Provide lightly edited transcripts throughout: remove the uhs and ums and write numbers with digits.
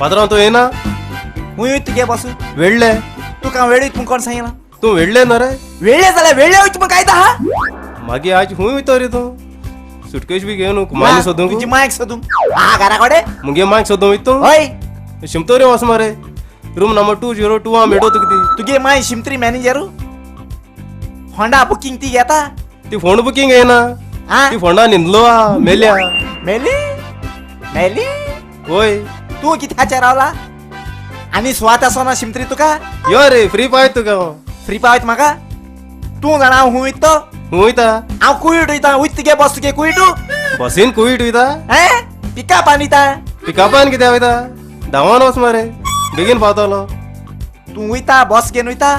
पात्रांव तूं येना? हुंय वयता तुगे बॉस? वेडले. तुका वेळ वयता म्हूण कोण सांगिलां? तूं वेडले न्हू रे? वेळ्ळे जाल्यार वेळ्ळे वयता म्हूण कायदा आहा? मागीर आज खूंय वयतो रे तूं? सुटकेश बी घेवन कुमानी सोदूंक? तुजी मायक सोदूंक आहा घरा कडेन? मुगे मायक सोदूंक वयता तूं? हय. शिमतोरी वच मरे, रूम नंबर 202 हांव मेळटो तुका ती. तुगे माय शिमतरी मॅनेजरू होंडा बुकींग ती घेता? ती फोन बुकींग येना. आ? ती फोंडा न्हिदलो आहा, मेल्या. मेली मेली? वय. तूं कित्याचेर रावला आनी सुवात आसना शिमतरी तुका? यो रे, फ्री पावयत तुका हांव. फ्री पावयत म्हाका? तूं जाणा हांव खूंय वयता तो? खूंय वयता? हांव कुयट वयता. वयता तुगे बस तुगे कुयटू? बसीन कुयट वयता? हें पिकअपान वयता. पिकअपान कित्याक वयता? धांवोन वच मरे, बेगीन पावतलो. तूं वयता बस घेवन वयता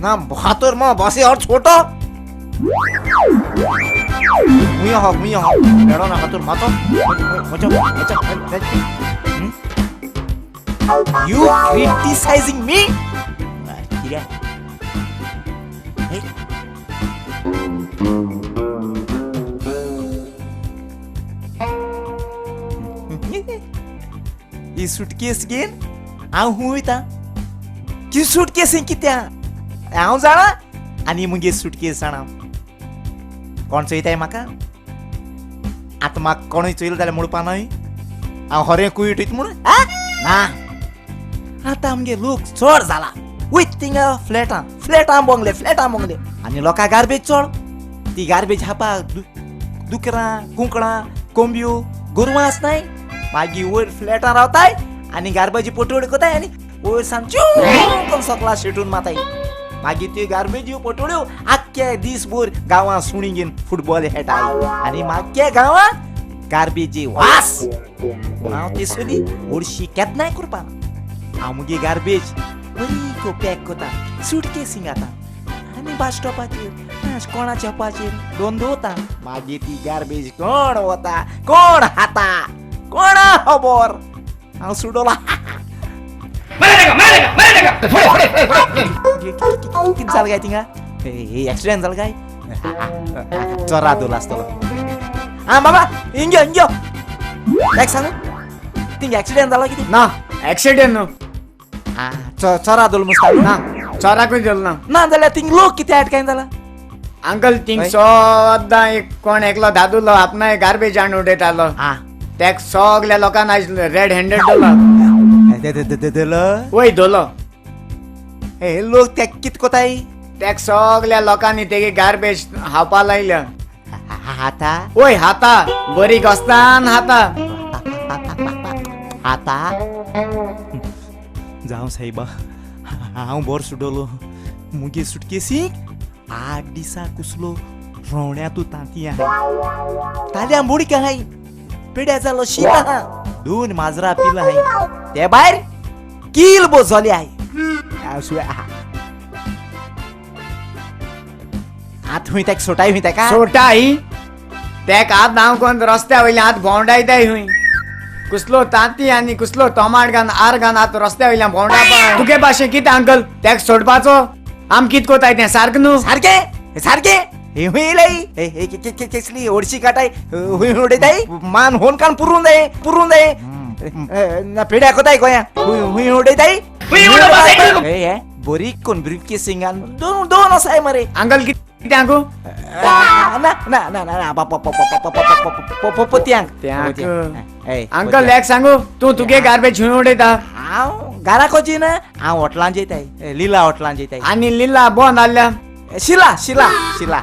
ना हातोर मग बसी हर छोटो हुंय आहा हुंय आहा मेळो ना हातोर मातो. You criticising मी कित्याक? ही सुटकेस घेवन हांव खूंय वयता? की सुटकेस कित्याक हांव जाणा आनी मुगे सुटकेस जाणा. कोण चोयताय म्हाका? आतां म्हाका कोणूय चोयलो जाल्यार म्हणपा न्हय हांव हरें कुयट वयता म्हणून? ना, आतां आमगे लोक चड जाला, वयता थिंगा फ्लॅटां फ्लॅटां बोंगले फ्लॅटां बोंगले आनी लोकां गार्बेज चड. ती गार्बेज खावपाक दुकरां कुंकडां कोंबयो गोरवां आसनाय. मागीर वयर फ्लॅटां रावताय आनी गार्बेजी पटोळ्यो करताय आनी वयर सावन करून सकला शेटून माताय. मागीर त्यो गार्बेज्यो पटोळ्यो आख्खे दीसभर गांवां सुणी घेवन फुटबॉल खेळटाय आनी मागीर गांवां गार्बेजी वास. हांव तेसली हरशी केन्नाय करपाना. हांव मुगे गार्बेज बरी पॅक करता, सुटकेसींग घाता आनी बस स्टॉपाचेर कोणाच्या चोपाचेर दोन दवरता. मागीर ती गार्बेज कोण वता कोण खाता कोणा खबर. हांव सुडोला. कितें जालें काय थिंगा? एक्सिडेंट जालो काय? चोरा दोला आसतलो. आं बाबा हिंग यो हिंग यो, एक सांगू थिंग एक्सिडेंट जालो कितें? ना एक्सिडेंट न्हू. आं चोरा दोल मुसता? ना, चोराकूय दोल ना. ना जाल्यार थिंग लोक कितें आट काय जाला? अंकल थिंग सद्दां एक कोण एकलो दादुलो आपणाय गार्बेज हाडून उडयतालो, तेक सगल्या लोकांक आयज रेड हँडेड दोलो. दोलो? वय दोलो. हे लोक तेक कित कोताय? तेक सगल्या लोकांनी तेगे गार्बेज हावपा लायल्या. हाता? वय हाता, बरी गोस्तान हाता. हाता? जावं सायबा, हांव बरो सुटलो. मुगे सुटकेसीक 8 दिसां कुसलो रोवण्या तूं तांतयां ताल्या बोडक्या हाय पेड्या जालो शीत आहा 2 माजरां पिलां हाय ते भायर कील बोजोली हाय. आत हुंय तेका सोटाय हुंय तेका? सोटाय तेका आत हांव कोण रस्त्या वयल्यान आत भोंवडायताय हुंय. कुसलो तांती आनी कुसलो टोमाट घान आर घान आत रस्त्या वयल्यान भोंवडावपा. तुगे भाशेन कितें अंकल तेका सोडपाचो? आम कित कोताय तें सारकें न्हू? सारकें सारकें. हे हुंय येयलाय केसली हरशी काटाय हुंय उडयताय मान होन कान पुरून जाय पुरून जाय ना पेड्या कोताय गोंया हुंय उडयताय. हे बरी कोण ब्रिफकेसिंगान दोन दोन आसाय मरे. अंकल कितें आंगू? ना ना ना ना पोत्यांक. अंकल एक सांगू, तूं तुगे गार्बेज हुंय उडयता? हांव घराक ना, हांव हॉटलान जेयताय, लिला हॉटलान जेयताय. आनी लिला बंद आहल्या? शिला शिला शिला.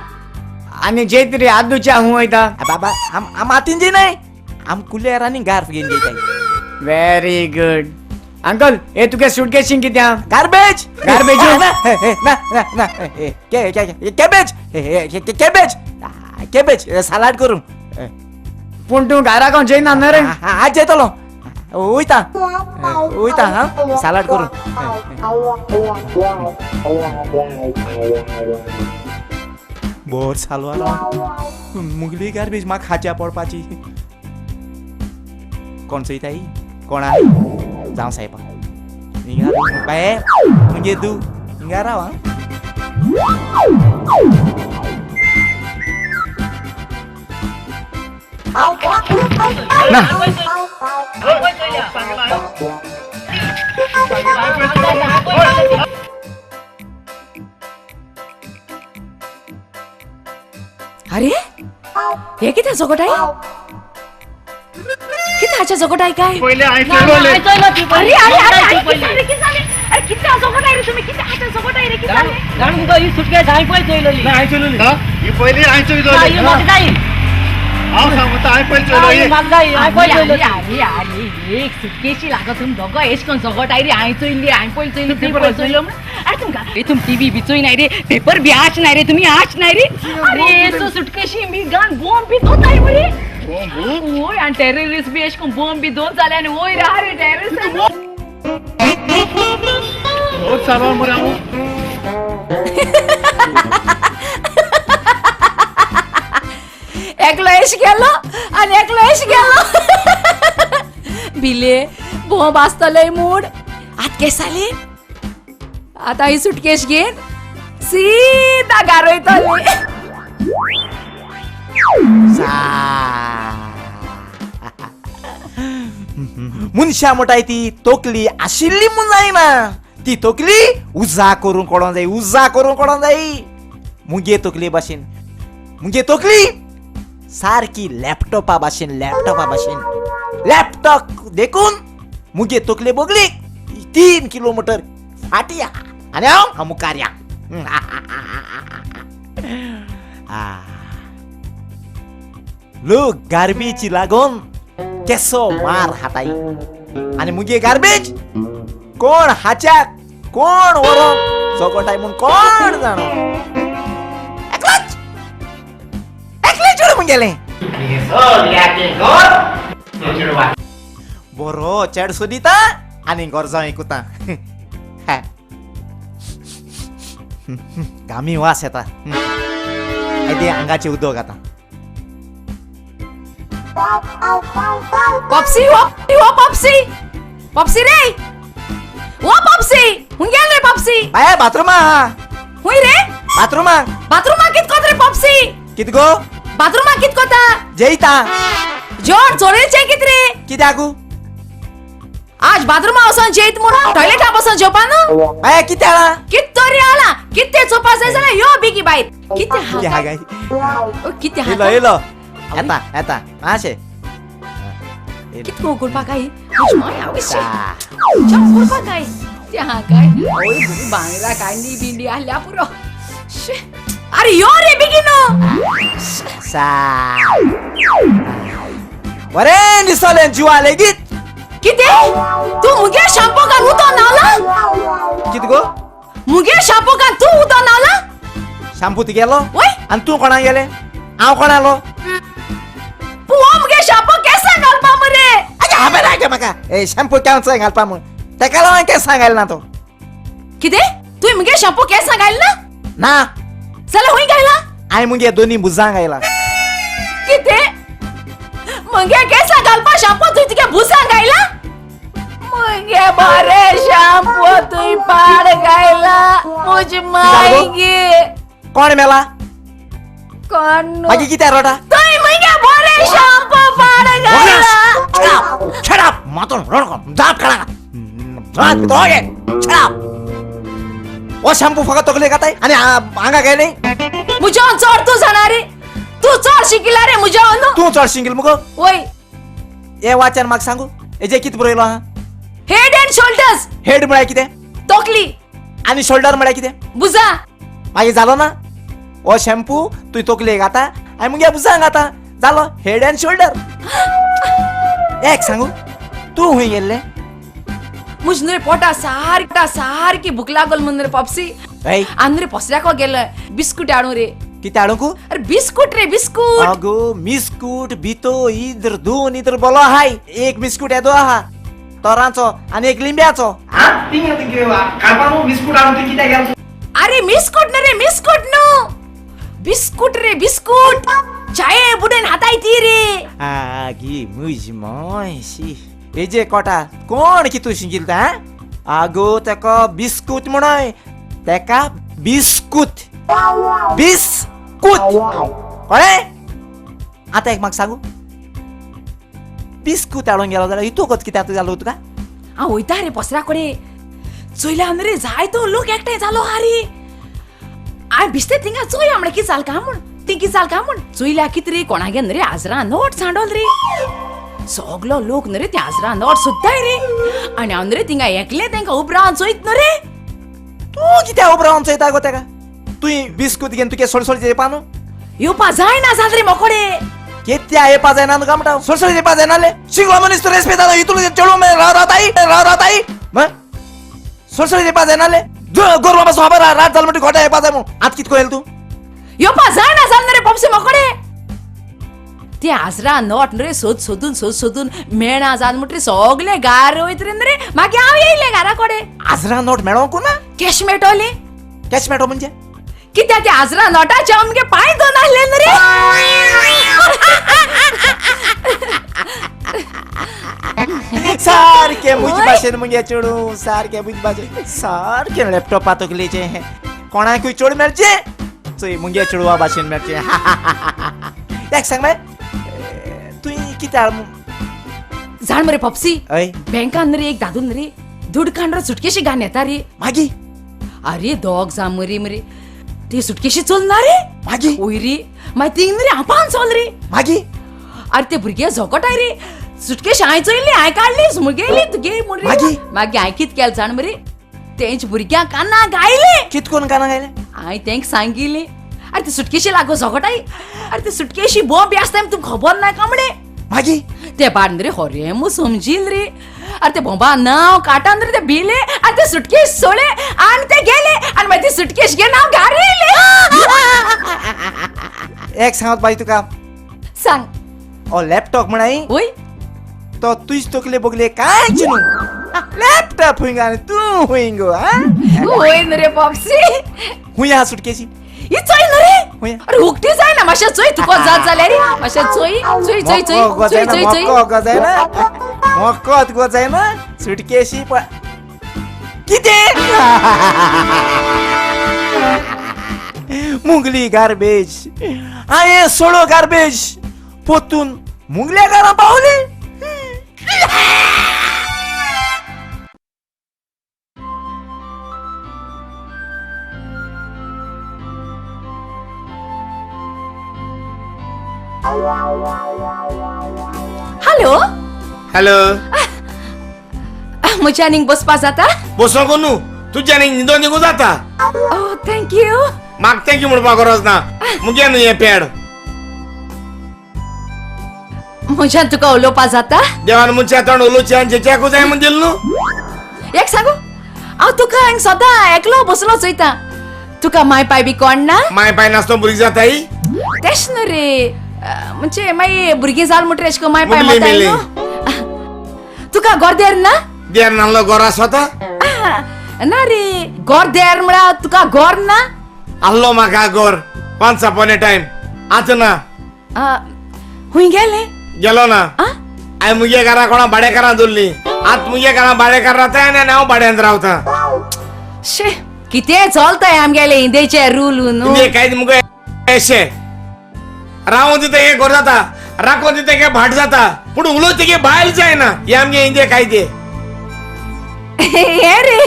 आनी जेयतरी आदूच्या हुंय वयता? बाबा आम हातीन जेयनाय, आम कुलेर आनी गार्फ घेवन जेयताय. Very good uncle. हे तुगे सुटकेशीन कित्याक? गार्बेज गार्बेज ना ना ना कॅबेज कॅबेज कॅबेज सलाड करूं. पूण तूं घराक जेयना न्हय रे? आज जेयतलो, वयता वयता. हा सलाड करूं. बोर सालवार मुगली गार्बेज म्हाका खाच्या पडपाची. कोण चोयताय कोण आहाय? जावं सायबा हिंगा बाये मुगे तूं हिंगा राव. आं ना. अरे हे कितें झगोटाय? कितें हाच्या झगोटाय काय? पयले हांवें चोयलोले. अरे अरे अरे कितें जालें, कितें जालें? अरे कितें झगोटाय रे तुमी? कितें हाच्या झगोटाय रे? कितें जालें? जाण मुगो ही सुटकेस हांवें पयलीं चोयलोली. ना, हांवें चोयलोली. ही पयली हांवें चोयलोली. ही म्हाका जाय. हांव सांगता हांवें पयलीं चोयलो. म्हाका जाय, हांवें पयलीं चोयलोली. अरे अरे एक सुटकेशी लागत तुमी दोगो एश कोन झगोटाय रे. हांवें चोयली, हांवें पयलीं चोयली, तुमी पयलीं चोयलो म्हण. अरे तुमकां तुम टीव्ही बी चोय नाय रे, पेपर बी आच नाय रे, तुमी आच नाय रे. अरे सो सुटकेशी बी गान बॉम्ब बी दोताय मरे. ओय आनी टेररिस्ट बी एश कोन बॉम्ब बी दोन जाले आनी वयर आहा रे टेररिस्ट. रोज चालू मरे हांव. एकलो एश गेलो आनी एकलो एश गेलो. बिले बॉम्ब आसतले मूड. आत केस जाली? आतां ही सुटकेश घेवन सीधा घरा वयतली. मनशां म्हणटाय ती तकली आशिल्ली म्हूण जायना, ती तकली उजा करूंक कोडोंक जाय, उजा करूंक कोडोंक जाय. मुगे तकले भाशेन, मुगे तकली सारकी लॅपटॉपा भाशेन, लॅपटॉपा भाशेन. लॅपटॉप देखून मुगे तकले बगलीक 3 किलोमिटर फाटी आनी हांव मुखार या. लोक गार्बेची लागून केसो मार हाताई आनी मुगे गार्बेज कोण हाच्याक कोण व्हरोंक चोकोटाय म्हूण कोण जाणो. एकलोच एकलें चेडूं मुगेलें. बरो चेड सोदिता आनी गरजां आयकुता. गामी वास येता. आयदे आंगाचें उदक आतां. पॉप्सी ओ पॉप्सी, पॉप्सी रे, ओ पॉप्सी, हुंय गेल रे पॉप्सी? बाय बाथरूमा. हुंय रे? बाथरूमा. बाथरूमा कित कोत रे पॉप्सी? कित गो? बाथरूमा कित कोता? जेयता. जोड चोरेचे कित रे? कित्याकू? आज बाथरूमा वचोन जेयत म्हणून टॉयलेटा बसून जेवपा न्हू? बाय कितें आला? कित तरी आला, कितें चोवपा जाय जाल्यार यो बेगी बायर. कितें कितें हा हा काय? कितें हा? येयलो येयलो येता येता मातशें. कितको उगडपा काय? उगडपा काय? ते हा काय? ओय बांगला कांडी बिंडी आहल्या पुरो. अरे यो रे बेगीन. सा बरें दिसलें जिवा लेगीत. कितें? तूं मुगे शाम्पू घाल उदो न्हावला? कित गो? मुगे शाम्पू घाल तूं उदो न्हावला? शाम्पू तुगेलो? वय. आनी तूं कोणा गेलें? हांव कोणालो? पूण हो मुगे शाम्पू केसां घालपा मरे. आगे खबर आगे म्हाका ए शॅम्पू केसां घालपा म्हूण. तेका लागून केसां घालना तो. कितें? तुवें मुगे शाम्पू केसां घालना? ना. जाल्यार हुंय घायला? हांवें मुगे दोनी भुजांक घायला. कितें? मुगे केसां घालपा शाम्पू तुवें तुगे भुजांक घायला? मुगे बरें शाम्पू तुवें पाड घायला मुज मायगे. कोण मेला? कोण? मागीर कित्याक रडटा? तुवें मुगे बरें शाम्पू पाड घायला. Shut up! मातोन रडको दांत काडा. दांत भितर Shut up! हो शॅम्पू फकत तकलेक घाताय आनी हांगा घायले? मुज्यान चड तूं जाणा रे, तूं चड शिकिला रे मुज्यान. तूं चड शिकिल मुगो? वय. हे वाचन म्हाका सांगू हेजें कितें बरयलो आहा? Head and shoulders. Head म्हळ्यार कितें? तकली. आनी शोल्डर म्हळ्यार कितें? भुजां. मागीर जालो ना? हो शॅम्पू तुवें तकलेक घाता आनी मुगे भुजांक घाता, जालो हेड एंड शोल्डर. एक सांगू तूं हुंय गेल्लें? मुज न्हू रे पोटा सारकी सारकी भूक लागल म्हूण रे पॉप्सी. आनी रे पसऱ्याको गेले बिस्कूट हाडूं रे. कितें हाडूंक? अरे बिस्कूट रे बिस्कूट. आगो बिस्कूट बितो इधर दोन इधर बोलो हाय. एक बिस्कूट येदो आहा तोरांचो आनी एक लिंब्याचो. अरे बिस्कूट न्हू रे, बिस्कूट न्हू, बिस्कूट रे बिस्कूट. चाये बुडेन हाताय ती रे. आगी मुज मायशी एजे कोटा कोण कितू शिकिल ता? आगो तेका बिस्कूट म्हणोय, तेका बिस्कूट बिस्कूट कळ्ळें? आतां एक म्हाका सांगू, बिस्कूत हाडूंक गेलो जाल्यार इतूकच कित्याक जालो तुका? हांव वयता रे पसऱ्या कडेन, चोयल्या रे जायतो लोक एकठांय जालो हा रे. हांवें बिस्ते थिंगा चोया म्हळ्यार कितें जाल काय म्हूण, ती कितें जाल काय म्हूण चोयल्या कितें रे कोणागे न्ही रे हाजरा नोट सांडोल रे. सगलो लोक न्ही रे ते हाजरा नोट सोदताय रे आनी हांव न्ही रे थिंगा एकलें तेंकां उब रावन चोयत न्हू रे. तूं कित्याक उब रावन चोयता गो तेका? तुवें बिस्कूत घेवन तुगे सोड येवपा न्हू? येवपा जायना जाल रे मोकोडे. कित्या येवपा जायना तुका म्हणटा? सोड येवपा जायना ले शिंगलो मनीस तूं रेस्पेद इतून चेडूं राव रावताय राव रावताय सोड येवपा जायना ले गोरवां पासून खबर रात जाल म्हणटी गोठ्या येवपा जाय म्हूण आतां कितें कळेल तूं? येवपा जायना जाल न्हू रे पोपसे मोकोडे. ते हाजरा नोट न्हू रे सोद सोदून सोद सोदून मेळना जाल म्हणटरी सगळे गार वयत रे न्हू रे. मागीर हांव येयलें घरा कडेन. हाजरा नोट मेळोंक ना? कॅश मेळटोली. कॅश मेळटो म्हणजे? कित्याक ते हाजरा नोटाचे आमगे पांय दोन आसले न्हू रे. सारकें म्हजे भाशेन मुगे चेडूं, सारकें म्हजे भाशेन सारकें लॅपटॉपा तकलेचें हें कोणाकूय चेडूं मेळचें चोय मुगे चेडवा भाशेन मेळचें. एक सांग बाय तुवें कित्याक जाण मरे पप्सी, हय बँकान रे एक दादून रे दुड काण रे सुटकेशी घाण येता रे. मागीर? अरे दोग जा मरे मरे ती सुटकेशी चलना रे. मागीर? वय रे मागीर थिंग रे आपान चल रे. मागीर? अरे ते भुरगे झोकोटाय रे सुटकेश हांवें चोयली हांवें काडली मुगेली तुगे म्हूण रे. मागीर हांवें कितें केलें जाण मरे तेंच भुरग्यांक कानाक गायले. कित करून कानाक गायले? हांवें तेंक सांगिल्लें अरे ती सुटकेशी लागो झोकोटाय, अरे ती सुटकेशी बोंब बी आसता तुमकां खबर ना का म्हणे. मागीर? ते बाड रे हरेमू समजील रे. अरे ते बोंबा नांव काटान रे ते भिले आनी ते सुटकेश सोडले आनी ते गेले आनी मागीर ती सुटकेश घेवन हांव घरा येयलें. एक सांगत बाई तुका. सांग. ओ लॅपटॉप म्हणाय वय तो तुज तकले बगले कांयच न्हू. लॅपटॉप हुंय आनी तूं हुंय गो. वय न्हू रे पॉपसी. हुंय आहा सुटकेशी? ही चोय न्हू रे. हुंय अरे उकती जायना मातशें चोय तुका जात जाल्यार रे मातशें चोय चोय चोय चोय चोय चोय चोय. मोको गजायना मोकोत गजायना सुटकेशी कितें मुंगली गार्बेज हांवें सोडो गार्बेज पोतून मुंगल्या घरा पावली. हॅलो हॅलो म्हज्या आनीक बसपा जाता? बसोंक न्हू तुज्या आनीक न्हिदोन निगू जाता. ओ thank you. म्हाका thank you म्हणपाक गरज ना मुगे न्हू हें पेड. म्हज्यान तुका उलोवपा जाता? देवान मनशा तोंड उलोवचें आनी जेच्याकूय जाय म्हूण दिल न्हू. एक सांगू हांव तुका हांगा सदां एकलो बसलो चोयता. तुका माय पाय बी कोण ना? माय पाय नासतो भुरगीं जाताय? तेश न्हू रे म्हणजे मागीर भुरगीं जाल म्हणटरी अशें करून माय पाय माताय न्हू. तुका गोरदेर ना? देर नासलो गोर आसता? ना रे गोरदेर म्हळ्यार तुका गोर ना? आहलो म्हाका गोर once upon a time आतां ना. हुंय गेले? गेलो ना. हांवें मुगे घरा कोणा भाडेकारां दवरली. आतां मुगे घरा भाडेकार रावता आनी हांव भाड्यान रावता. शे कितें चलताय आमगेले इंडियेचे रूल न्हू. इंडिये कांय मुगे अशें रावून दिता हें गोर जाता, राखून दिता हें भाट जाता, पूण उलोवचें की बायल जायना हे आमगे इंडिये कायदे. हे रे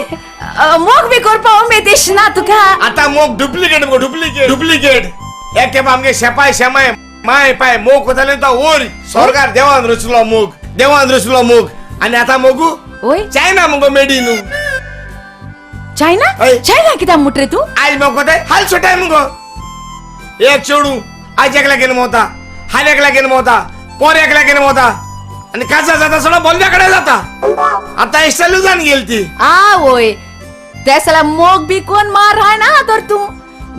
मोग बी करपा उमेद ना तुका? आतां मोग डुप्लिकेट मुगो डुप्लिकेट डुप्लिकेट. एक खेप आमगे शेपाय शेमाय माय पाय मोग कोताले तो वयर स्वर्गार देवान रचलो मोग, देवान रचलो मोग. आनी आतां मोगू चायना मुगो मेडी न्हू. चायना? चायना कित्याक म्हणटा रे तूं? आयज मोग कोताय हाल सोटाय मुगो. एक चेडूं आज एकल्या घेवन भोंवता, हाल एकल्या घेवन भोंवता, पोर एकल्या घेवन भोंवता आनी काजार जाता सगळो बोल्ल्या कडेन जाता. आतां इश्टालू जावन गेली ती. आवय ते जाल्यार मोग बी कोण मार हायना तर तूं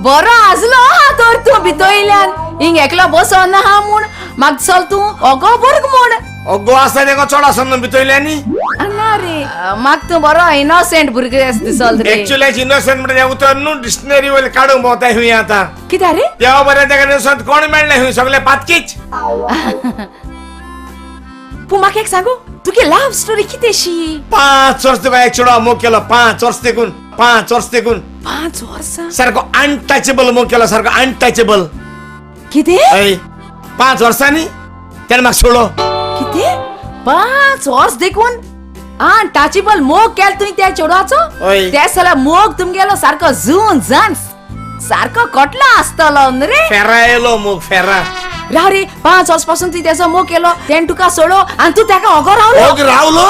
बरो आजलो आहा तर तूं भितोयल्यान हिंग एकलो बसोन आहा म्हूण म्हाका चल तूं ओगो वर्ग म्हूण. अगो आसा तेका चड आसा न्हू भितोयल्यांनी. ना रे म्हाका तूं बरो इनोसेंट भुरगें दिसल रे. एक्चुअली इनोसेंट म्हणटा तें उतर न्हू डिक्शनरी वयलें काडूंक भोंवताय हुंय आतां. कित्याक रे? देवा बरें तेका इनोसंट कोण मेळ्ळें हुंय सगळे पातकीच. पूण म्हाका एक सांगू तुगे लव्ह स्टोरी कितें शी? 5 वर्स तुका एक चेडवा मोग केलो. 5 वर्स देखून 5 वर्स देखून 5 वर्सां सारको अनटचेबल मोग केलो, सारको अनटचेबल. कितें? हय 5 वर्सांनी तेणें म्हाका सोडलो. कितें? 5 वर्स देखून आन टाचेबल मोग केल तुवें त्या चेडवाचो. त्या जाल्यार मोग तुमगेलो सारको जून जान सारको कोटलो आसतलो न्हू रे. फेरा येयलो मोग फेरा. राव रे 5 वर्स पासून तुवें तेजो मोग केलो, तेणें तुका सोडो आनी तूं तेका ओगो रावलो. ओग रावलो?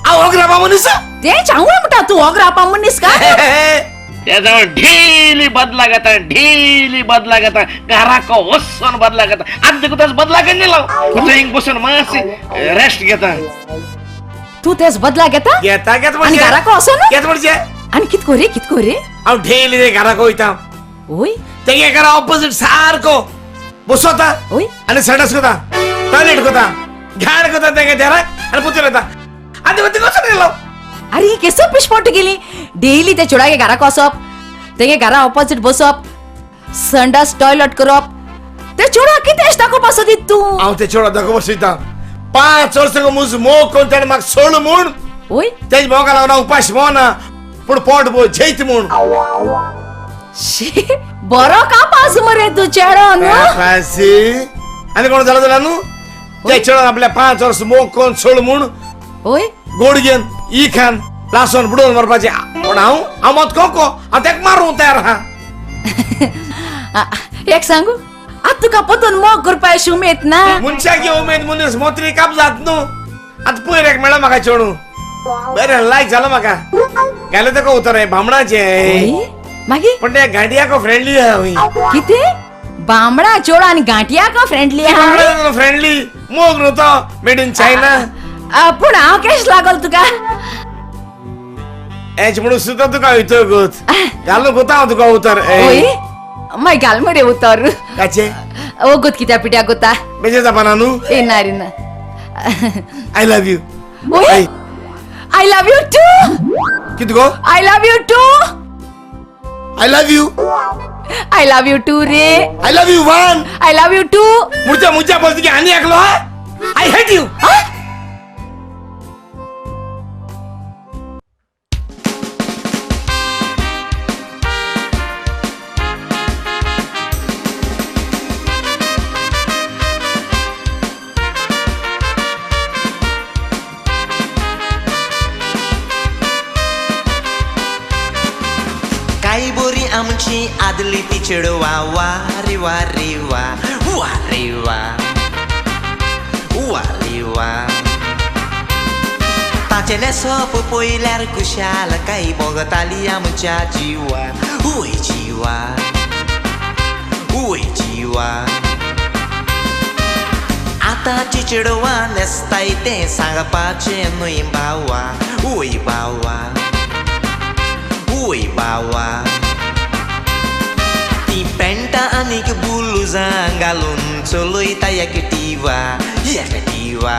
हांव ओग रावपा मनीस? तेंच हांवूय म्हणटा तूं ओग रावपा मनीस काय? तेजवळ ढेली बदला घेता, ढेली बदला घेता, घराक वचून बदला घेता. आतां देखून तेज बदला घेवन दिलो. आतां हिंग बसून मातशें रेस्ट घेता. तूं तेज बदला घेता? घेता घेता आनी घराक वचून? घेता म्हणजे? आनी कितको रे कितको रे? हांव ढेली रे घराक वयता. ओय तेगे घरा ऑपोजीट सारको बसोता आनी संडास कोता, टॉयलेट कोता, घाण कोता तेगे देराक आनी पुतून येता. आनी थिंग वचून गेलो. अरे केसो पिशपोट गेली. डेली ते चेडवागे घराक वचप, तेगे घरा ऑपोजीट बसप, संडास टॉयलेट करप. ते चेडवा कितें दाखोवपा सोदीत तूं? हांव ते चेडवा दाखोवपा सोदता 5 वर्सां म्हजो मोग करून तेणें म्हाका सोडलो म्हूण. ओय तेज मोगा लागून हांव उपाशी भोंवना पूण पोट भोव जैत म्हूण. शी बरो कापास मरे तूं चेडो न्हू. कापासी आनी कोण जालो जाल्यार न्हू ते चेडवान आपल्या 5 वर्स मोग करून सोडलो म्हूण. ओय गोड घेवन ई खान लासून बुडोवन मरपाचें. पूण हांव हांव मत कोको हांव तेका मारूंक तयार आहा. एक सांगू आतां तुका परतून मोग करपा अशी उमेद ना? मनशाक उमेद मनीस मोत्री काप जात न्हू. आतां पयर एक मेळ्ळो म्हाका चेडूं, बरें लायक जालो म्हाका. घालें तेका उतर हें बामणाचें. मागीर पूण ते गांठयाको फ्रेंडली आहा. कितें बामणा चेडो आनी गांठयाको फ्रेंडली आहा? फ्रेंडली मोग न्हू तो, मेड इन चायना. पूण हांव केश लागल तुका? एच म्हणून सुद्दां तुका उतर गोत घालून गोता हांव तुका उतर. मागीर घाल मरे उतर. काचे ओ गोत कित्या पिट्या गोता बेजे जापाना न्हू? ए ना रे ना. I love you. ओय I love you to. कित गो? I love you too. I love you. I love you too रे. I love you 1. I love you 2. मुर्चा मुर्चा बोलती की आनी एकलो. I hate you. काय बोरी आमची आदली ती चेडवा, वा रे वा रे वा, वा रे वा, वा रे वा. ताचें न्हेसप पळयल्यार खुशाल काय भोगताली आमच्या जिवा, वय जिवा, वय जिवा. आतांची चेडवां न्हेसताय तें सांगपाचें न्हय भावा, वय भावा, वय बावा. ती पेंटां आनीक बुलुजां घालून चलयता एकटिवा, एकटिवा,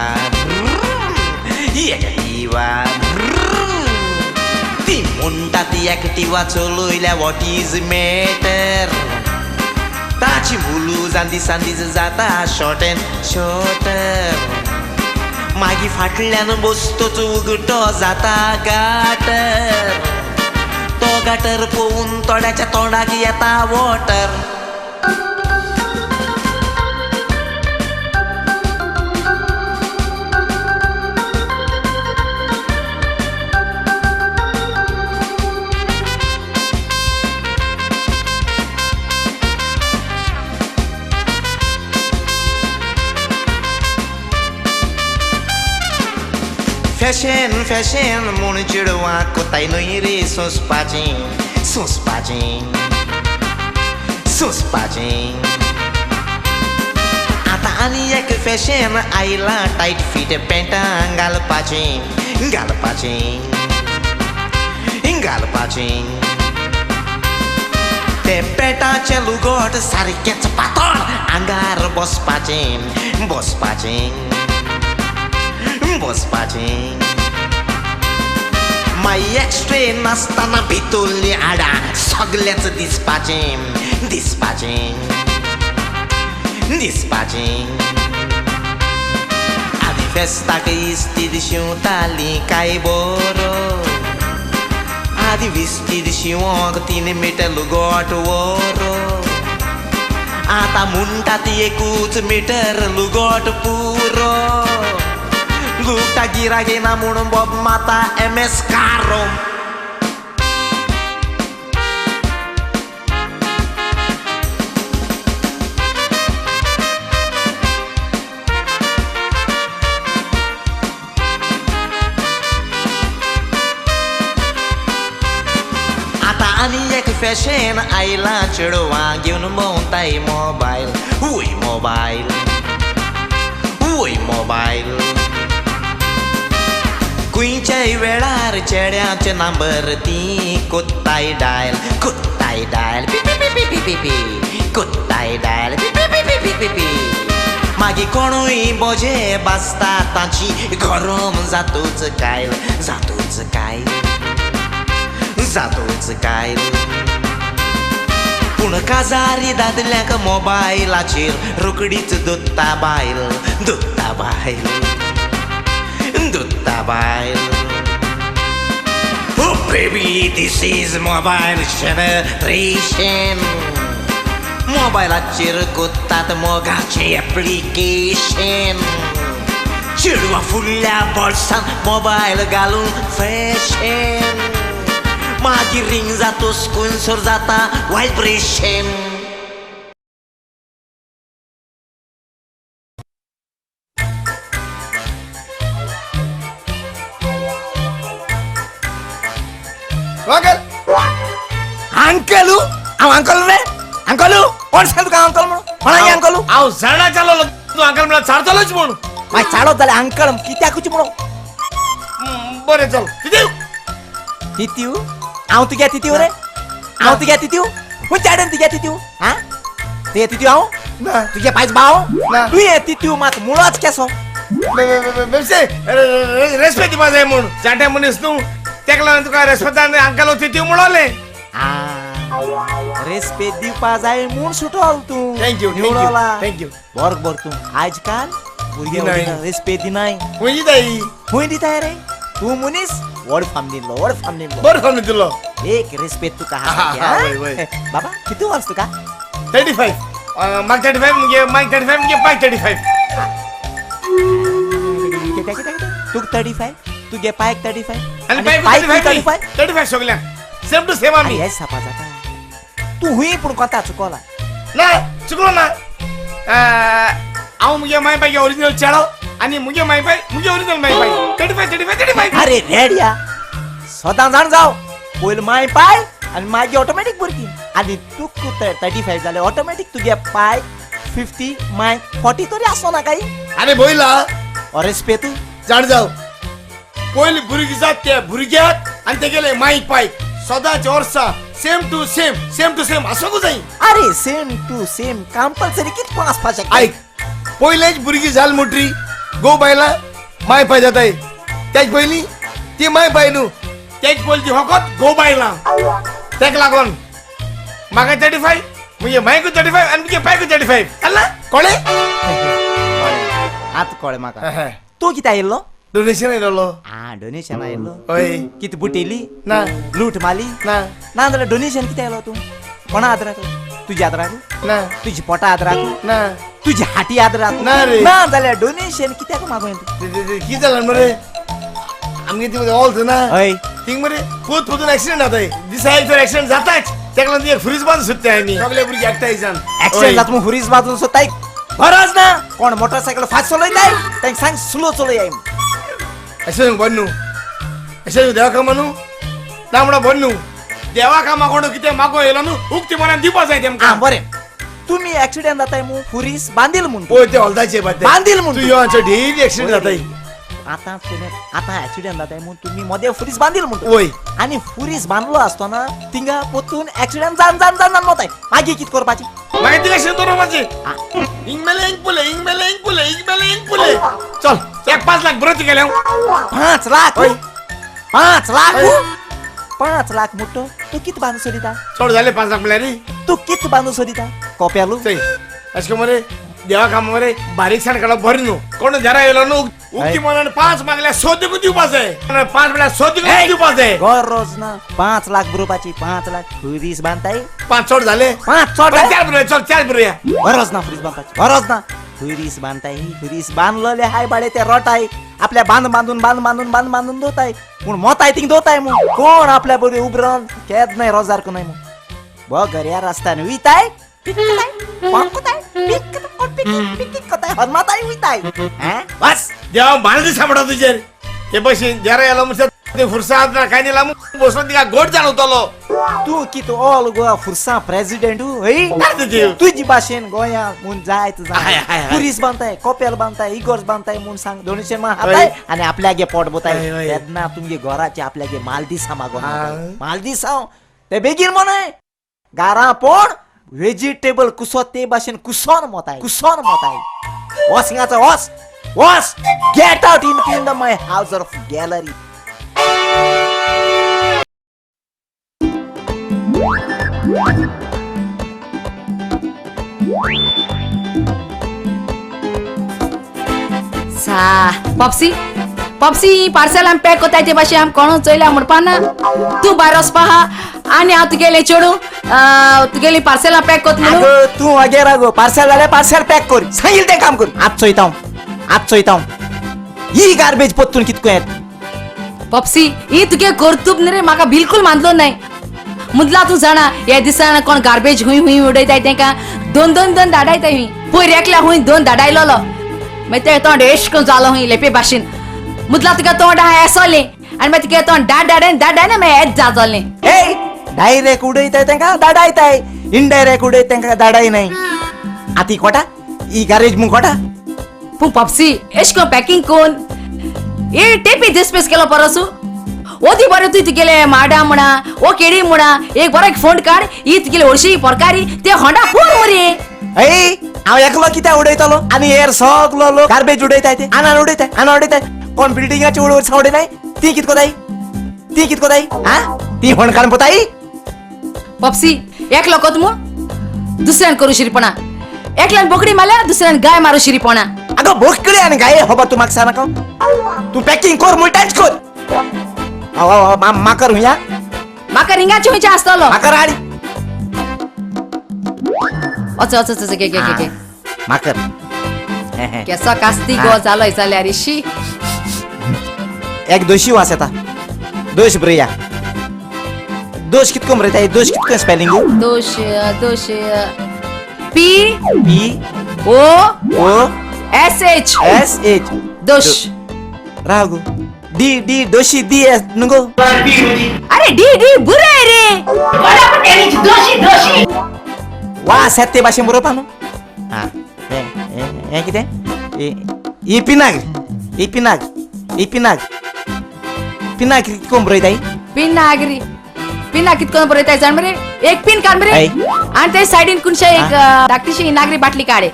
एकटिवा. ती म्हणटा ती एकटिवा चलयल्या what is matter. ताची बुलुजां दिसान दीस जाता शॉर्ट एंड शॉर्टर. मागीर फाटल्यान बसतोच उगटो जाता गाटर. तो गाटर पोवून तोड्याच्या तोंडाक येता वॉटर. फॅशन फॅशन म्हूण चेडवां कोताय न्हय रे सोंसपाचें, सोंसपाचें, सोंसपाचें. आतां आनी एक फॅशन आयलां टायट फीट पॅन्टां घालपाचें, घालपाचें, घालपाचें. ते पॅन्टाचें लुगट सारकेंच पातळ आंगार बसपाचें, बसपाचें, बसपाचें. मागीर एक्स्ट्रे नासतना भितरलीं हाडां सगळेंच दिसपाचें, दिसपाचें, दिसपाचें. आनी फेस्ताक इस्तीद शिंवतालीं काय बरो, आदी विस्तीद शिंवोंक 3 मिटर लुगोट वरो. आतां म्हणटा ती 1 मिटर लुगोट पुरो. गिरायक येना म्हणून बोब माता एम एस कारो. आनी एक फॅशन आयला चेडवां घेवन भोंवताय मोबायल, वय मोबायल, वय मोबायल. खंयच्याय वेळार चेड्याचे नंबर ती कोत्ताय डायल, कोत्ताय डायल, पी पी पी पी पी पी, कोत्ताय डायल, पी पी पी पी पी पी. मागीर कोणूय बोजे बासता तांची गरम जातूच कायल, जातूच कायल, जातूच कायल. पूण काजारी दादल्यांक मोबायलाचेर रोकडीच दोत्ता बायल, दोत्ता बायल, दोत्ता बायल. Oh baby, this is mobile generation. मोबायलाचेर कोत्तात मोगाचें एप्लिकेशन. चेडवां फुडल्या बोल्सान मोबायल घालून फॅशन. मागीर रिंग जातोच खंयसर जाता व्हायब्रेशन. अंकल, अंकलू हांव अंकल रे, अंकलू कोण सांग तुका अंकल म्हणून? कोणाक अंकलू? हांव जाणा जालो तूं अंकल म्हळ्यार चारतलोच म्हूण. मागीर चालत जाल्यार अंकल कित्याकूच म्हणून? बरें चल तितू. तितू? हांव तुगे तितू रे? हांव तुगे तितू? खंयच्या आडेन तुगे तितू? आं, तुगे तितू हांव? ना. तुगे पायज भाव? ना. तुवें तितू मात मुळाच केसो. बेबसे रेस्पेद दिवपा जाय म्हूण जाणटे मनीस न्हू, तेका लागून तुका रेस्पेदान अंकल तितू म्हणलें. रेस्पेद दिवपा जाय म्हूण सुटोल तूं. Thank you, thank you. बर बर, तूं आजकाल भुरगे रेस्पेद दिनाय. खंय दिताय? खंय दिताय रे तूं मनीस? व्हड फाम दिल्लो, व्हड फाम दिल्लो, बरो फाम दिल्लो. एक रेस्पेद तुका आहा. बाबा कितू वर्स तुका? 35. म्हाका 35, मुगे मायक 35, मुगे पायक 35. तुका 35, तुगे पायक 35 आनी पायक 35, 35 सगल्यांक सेम टू सेम आमी. हे सापा जाता तूं हुंय पूण कोता चुकोला ना? चुकलो ना. हांव मुगे माय पाय ओरिजिनल चेडो आनी मुगे माय पाय मुगे ओरिजिनल my पाय 35 35 35. अरे रेडिया सदां जाण जाव पयलीं माय पाय आनी मागीर ऑटोमॅटीक भुरगीं. आनी तुका 35 जाल्यार ऑटोमॅटीक तुगे पाय 50 माय 40 तरी आसो ना काय? अरे बोयला रेस्पेद जाण जाव पयलीं भुरगीं जात त्या भुरग्याक आनी तेगेले माय पाय सदांच वर्सा same to same, same to same आसूंक जाय. अरे सेम टू सेम कंपल्सरी कितको आसपा शकता? आयक, पयलेच भुरगीं जाल म्हणटरी गो बायला माय पाय जाताय, तेज पयलीं ती माय पाय न्हू, तेज पयलीं ती फकत गो बायलां. तेका लागून म्हाका 35, मुगे मायकूय 35 आनी मुगे पायकूय 35. आला कळ्ळें? आतां कळ्ळें म्हाका. तूं कित्याक आयिल्लो? डोनेशन आयिल्लो. आं, डोनेशन आयिल्लो. हय. कितें बुटेली? ना. लूट मारली? ना. ना जाल्यार डोनेशन कित्याक आयलो तूं? कोणा आदराक? तुज्या आदराक? ना. तुजी पोटा आदराक? ना. तुजी हाटी आदराक? ना रे. ना जाल्यार डोनेशन कित्याक मागूं तूं? कितें जालां मरे आमगे ती ऑल ना? हय. थिंग मरे पोत पोतून एक्सिडेंट जाताय, दिसा एक तर एक्सिडेंट जाताच. तेका लागून एक फ्रीज बांदून सोदताय आमी सगळे भुरगे एकठांय जावन. एक्सिडेंट जाता म्हूण फ्रीज बांदून सोदताय? गरज ना. कोण मोटरसायकल फास्ट चलयताय तांकां सांग स्लो चलयाय. अशें बरें न्हू, अशें देवा कामा न्हू ना म्हणून बरें न्हू. देवा कामा कोण कितें मागो येयलो न्हू उक्ती मनान दिवपा जाय तेमकां. बरें, तुमी एक्सिडेंट जाताय म्हूण फुरीस बांदील म्हूण पळय ते हॉलदाचे बांदील म्हूण तूं यो आमचे डेली एक्सिडेंट जाताय. आतां आतां एक्सिडेंट जाताय म्हूण तुमी मदें फुरीस बांदील म्हूण. वय. आनी फुरीस बांदलो आसतना थिंगा पोतून एक्सिडेंट जावन जावन जावन जावन वताय. मागीर कितें करपाचें? मागीर तिका शेत दवरपाचें. हिंग मेले हिंग पुले, हिंग मेले हिंग पुले, हिंग मेले हिंग पुले. चल एक 5 लाख बरोती गेले. 5 लाख? 5 लाख? 5 लाख मोठो तूं कितें बांदू सोदिता? चड जाले 5 लाख म्हणल्यार तूं कितें बांदू सोदिता? कोप्यालू अशें मरे देवा काम मरे बारीकसाण काडप बरें न्हू. कोण जरा येयलो न्हू उक्ती मनान 5 मागल्यार 100 देखून दिवपा जाय, 5 म्हळ्यार 100 देखून दिवपा जाय. गरज ना 5 लाख बरोवपाची. 5 लाख फ्रीज बांदताय. 5 चड जाले. 5 चड 4 बरोवया. चल 4 बरोवया. गरज ना फ्रीज बांदपाची, गरज ना. खुरीस बांदताय, खुरीस बांदलोले हाय बाडे ते रोटाय आपल्या बांद बांदून बांद बांदून बांद बांदून दोताय पूण मोताय थिंग दोताय म्हूण कोण आपल्या बरे उबरान केद नाही रोजार नाही म्हूण बघ रस्त्यान वयताय बस देवा माल दिसा तुजेर हे बशीन जरा येलो म्हणल्यार ते फुरसाद ना काय निला बसून तिका गोड जाणवतलो. तूं कितें ऑल गोवा फुरसा प्रेसिडेंट हय तुजी भाशेन गोंया म्हूण जायत जाय पुरीस बांदताय कोपेल बांदताय इगोर्ज बांदताय म्हूण सांग डोनेशन हाताय आनी आपल्यागे पोट बोताय तेन्ना तुमगे घराचे आपल्यागे मालदिसा मागोन मालदिसांव ते बेगीन मोनाय गारा पोण वेजिटेबल कुसो ते भाशेन कुसोन मोताय कुसोन मोताय वस हिंगाचो वस वस get out in the my house of gallery. सा पॉप्सी पॉप्सी पार्सल आम पॅक कोताय ते भाशेन आम कोण चोयल्या म्हणपा ना तूं भायर वचपा आहा आनी हांव तुगेलें चेडूं तुगेली पार्सलां पॅक कोत म्हणून. तूं वगेरा गो पार्सल जाल्यार पार्सल पॅक कर सांगील तें काम कर. आत चोयता हांव आत चोयता हांव ही गार्बेज पोत्तून कितको येत. पॉप्सी ही तुगे कर्तूब न्ही रे म्हाका बिलकूल मानलो नाय. मुदला तूं जाणा ह्या दिसान कोण गार्बेज हुंय हुंय उडयताय तेंका दोन दोन दोन धाडायताय हुंय पयर एकल्या हुंय दोन धाडायलोलो मागीर तें तोंड एश करून जालो हुंय लेपे भाशेन. मुदला तुगे तोंड आहा एसोलें आनी मागीर तुगे तोंड डाड डाड डाड मागीर येत जातलें. डायरेक्ट उडयताय तेंका धाडायताय इनडायरेक्ट उडयत तेंका धाडाय नाय. आतां कोटा ही गारेज म्हूण कोटा. पूण पॉप्सी एश कोन पॅकिंग कोन ए टेपी डिस्पेस केलो परसू ओदी बरें तूं तुगेले माडा म्हणा ओ केळी म्हणा एक बरो एक फोंड काड ही तुगेली हरशी परकारी ते होंडा पूर मरे. ए हांव एकलो कित्याक उडयतलो आनी हेर सगलो लोक गार्बेज उडयताय ते आनान उडयताय आना उडयताय कोण बिल्डिंगाचे उडोवचा उडयताय ती कितको जाय ती कितको जाय आ ती फोंड काडून पोताय. पॉप्सी एकलो कोत म्हूण दुसऱ्यान करूं शिरपणा एकल्यान बोकडी मारल्या दुसऱ्यान गाय मारू शिरपणा. अगो बोकडी आनी गाय खबर तूं म्हाका सांग नाका तूं पॅकिंग कर म्हणटाच कर. हांव हांव माकर हुया माकर हिंगाचे हुंयचे आसतलो माकर हाड वच वच वच घे घे घे माकर केसो कास्ती गो जालो जाल्यार शी एक दोशी वास येता दोश बरया दोश कितको बरयता दोश कितको स्पेलिंग दोश दोश P P O O S H S H दोश राव गो डी डी दोशी डी एस नुगो. अरे डी डी बुरे रे दोशी दोशी वास येता ते भाशेन बरोवपा न्हू. आं हें कितें ही पिनाग ही पिनाग ही पिनाग पिनाग कितको बरयताय पिनागरी पिना कितको बरयताय जाण मरे एक पिन काड मरे आनी ते सायडीन कुणशे एक धाकटीशी नागरी बाटली काडे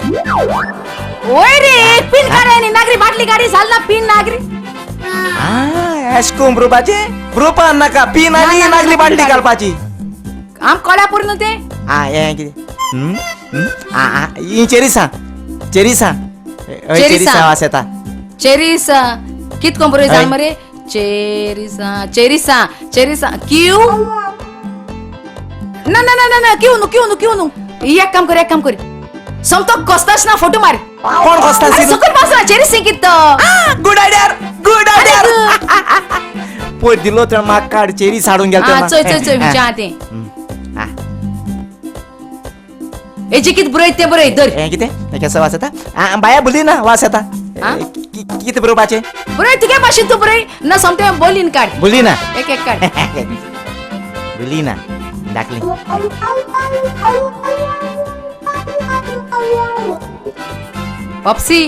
ओय रे एक पिन काडे आनी नागरी बाटली काडी जाल ना पिन नागरी. एश कोन बरोवपाचें बरोवपा नाका पिन आनी नागरी बाटली घालपाची आम कोल्हापूर न्हू ते. आं हें कितें आं ही चेरिसां चेरिसां चेरिसां वास येता चेरीस कितको बरय जाण मरे चेरिसां चेरिसां चेरिसां क्यू ना ना ना ना क्यू न्हू क्यू न्हू क्यू न्हू. एक काम कर एक काम कर समतो कोस्तास ना फोटो मार. कोण कोस्तास सकयल बसला चेरीस कित गुड आयडिया गुड आयडिया. पयर दिलो तर म्हाका काड चेरीस हाडून गेलो. आं चोय चोय चोय खंयचें आहा तें हेजी कित बरय तें बरय धर. हें कितें केसो वास येता बाया बोली ना वास येता कितें बरोवपाचें बरय तुगे भाशेन तूं बरय ना सोमतें बोलीन काड बोली ना एक एक काड बोली ना दाखली. पॉप्सी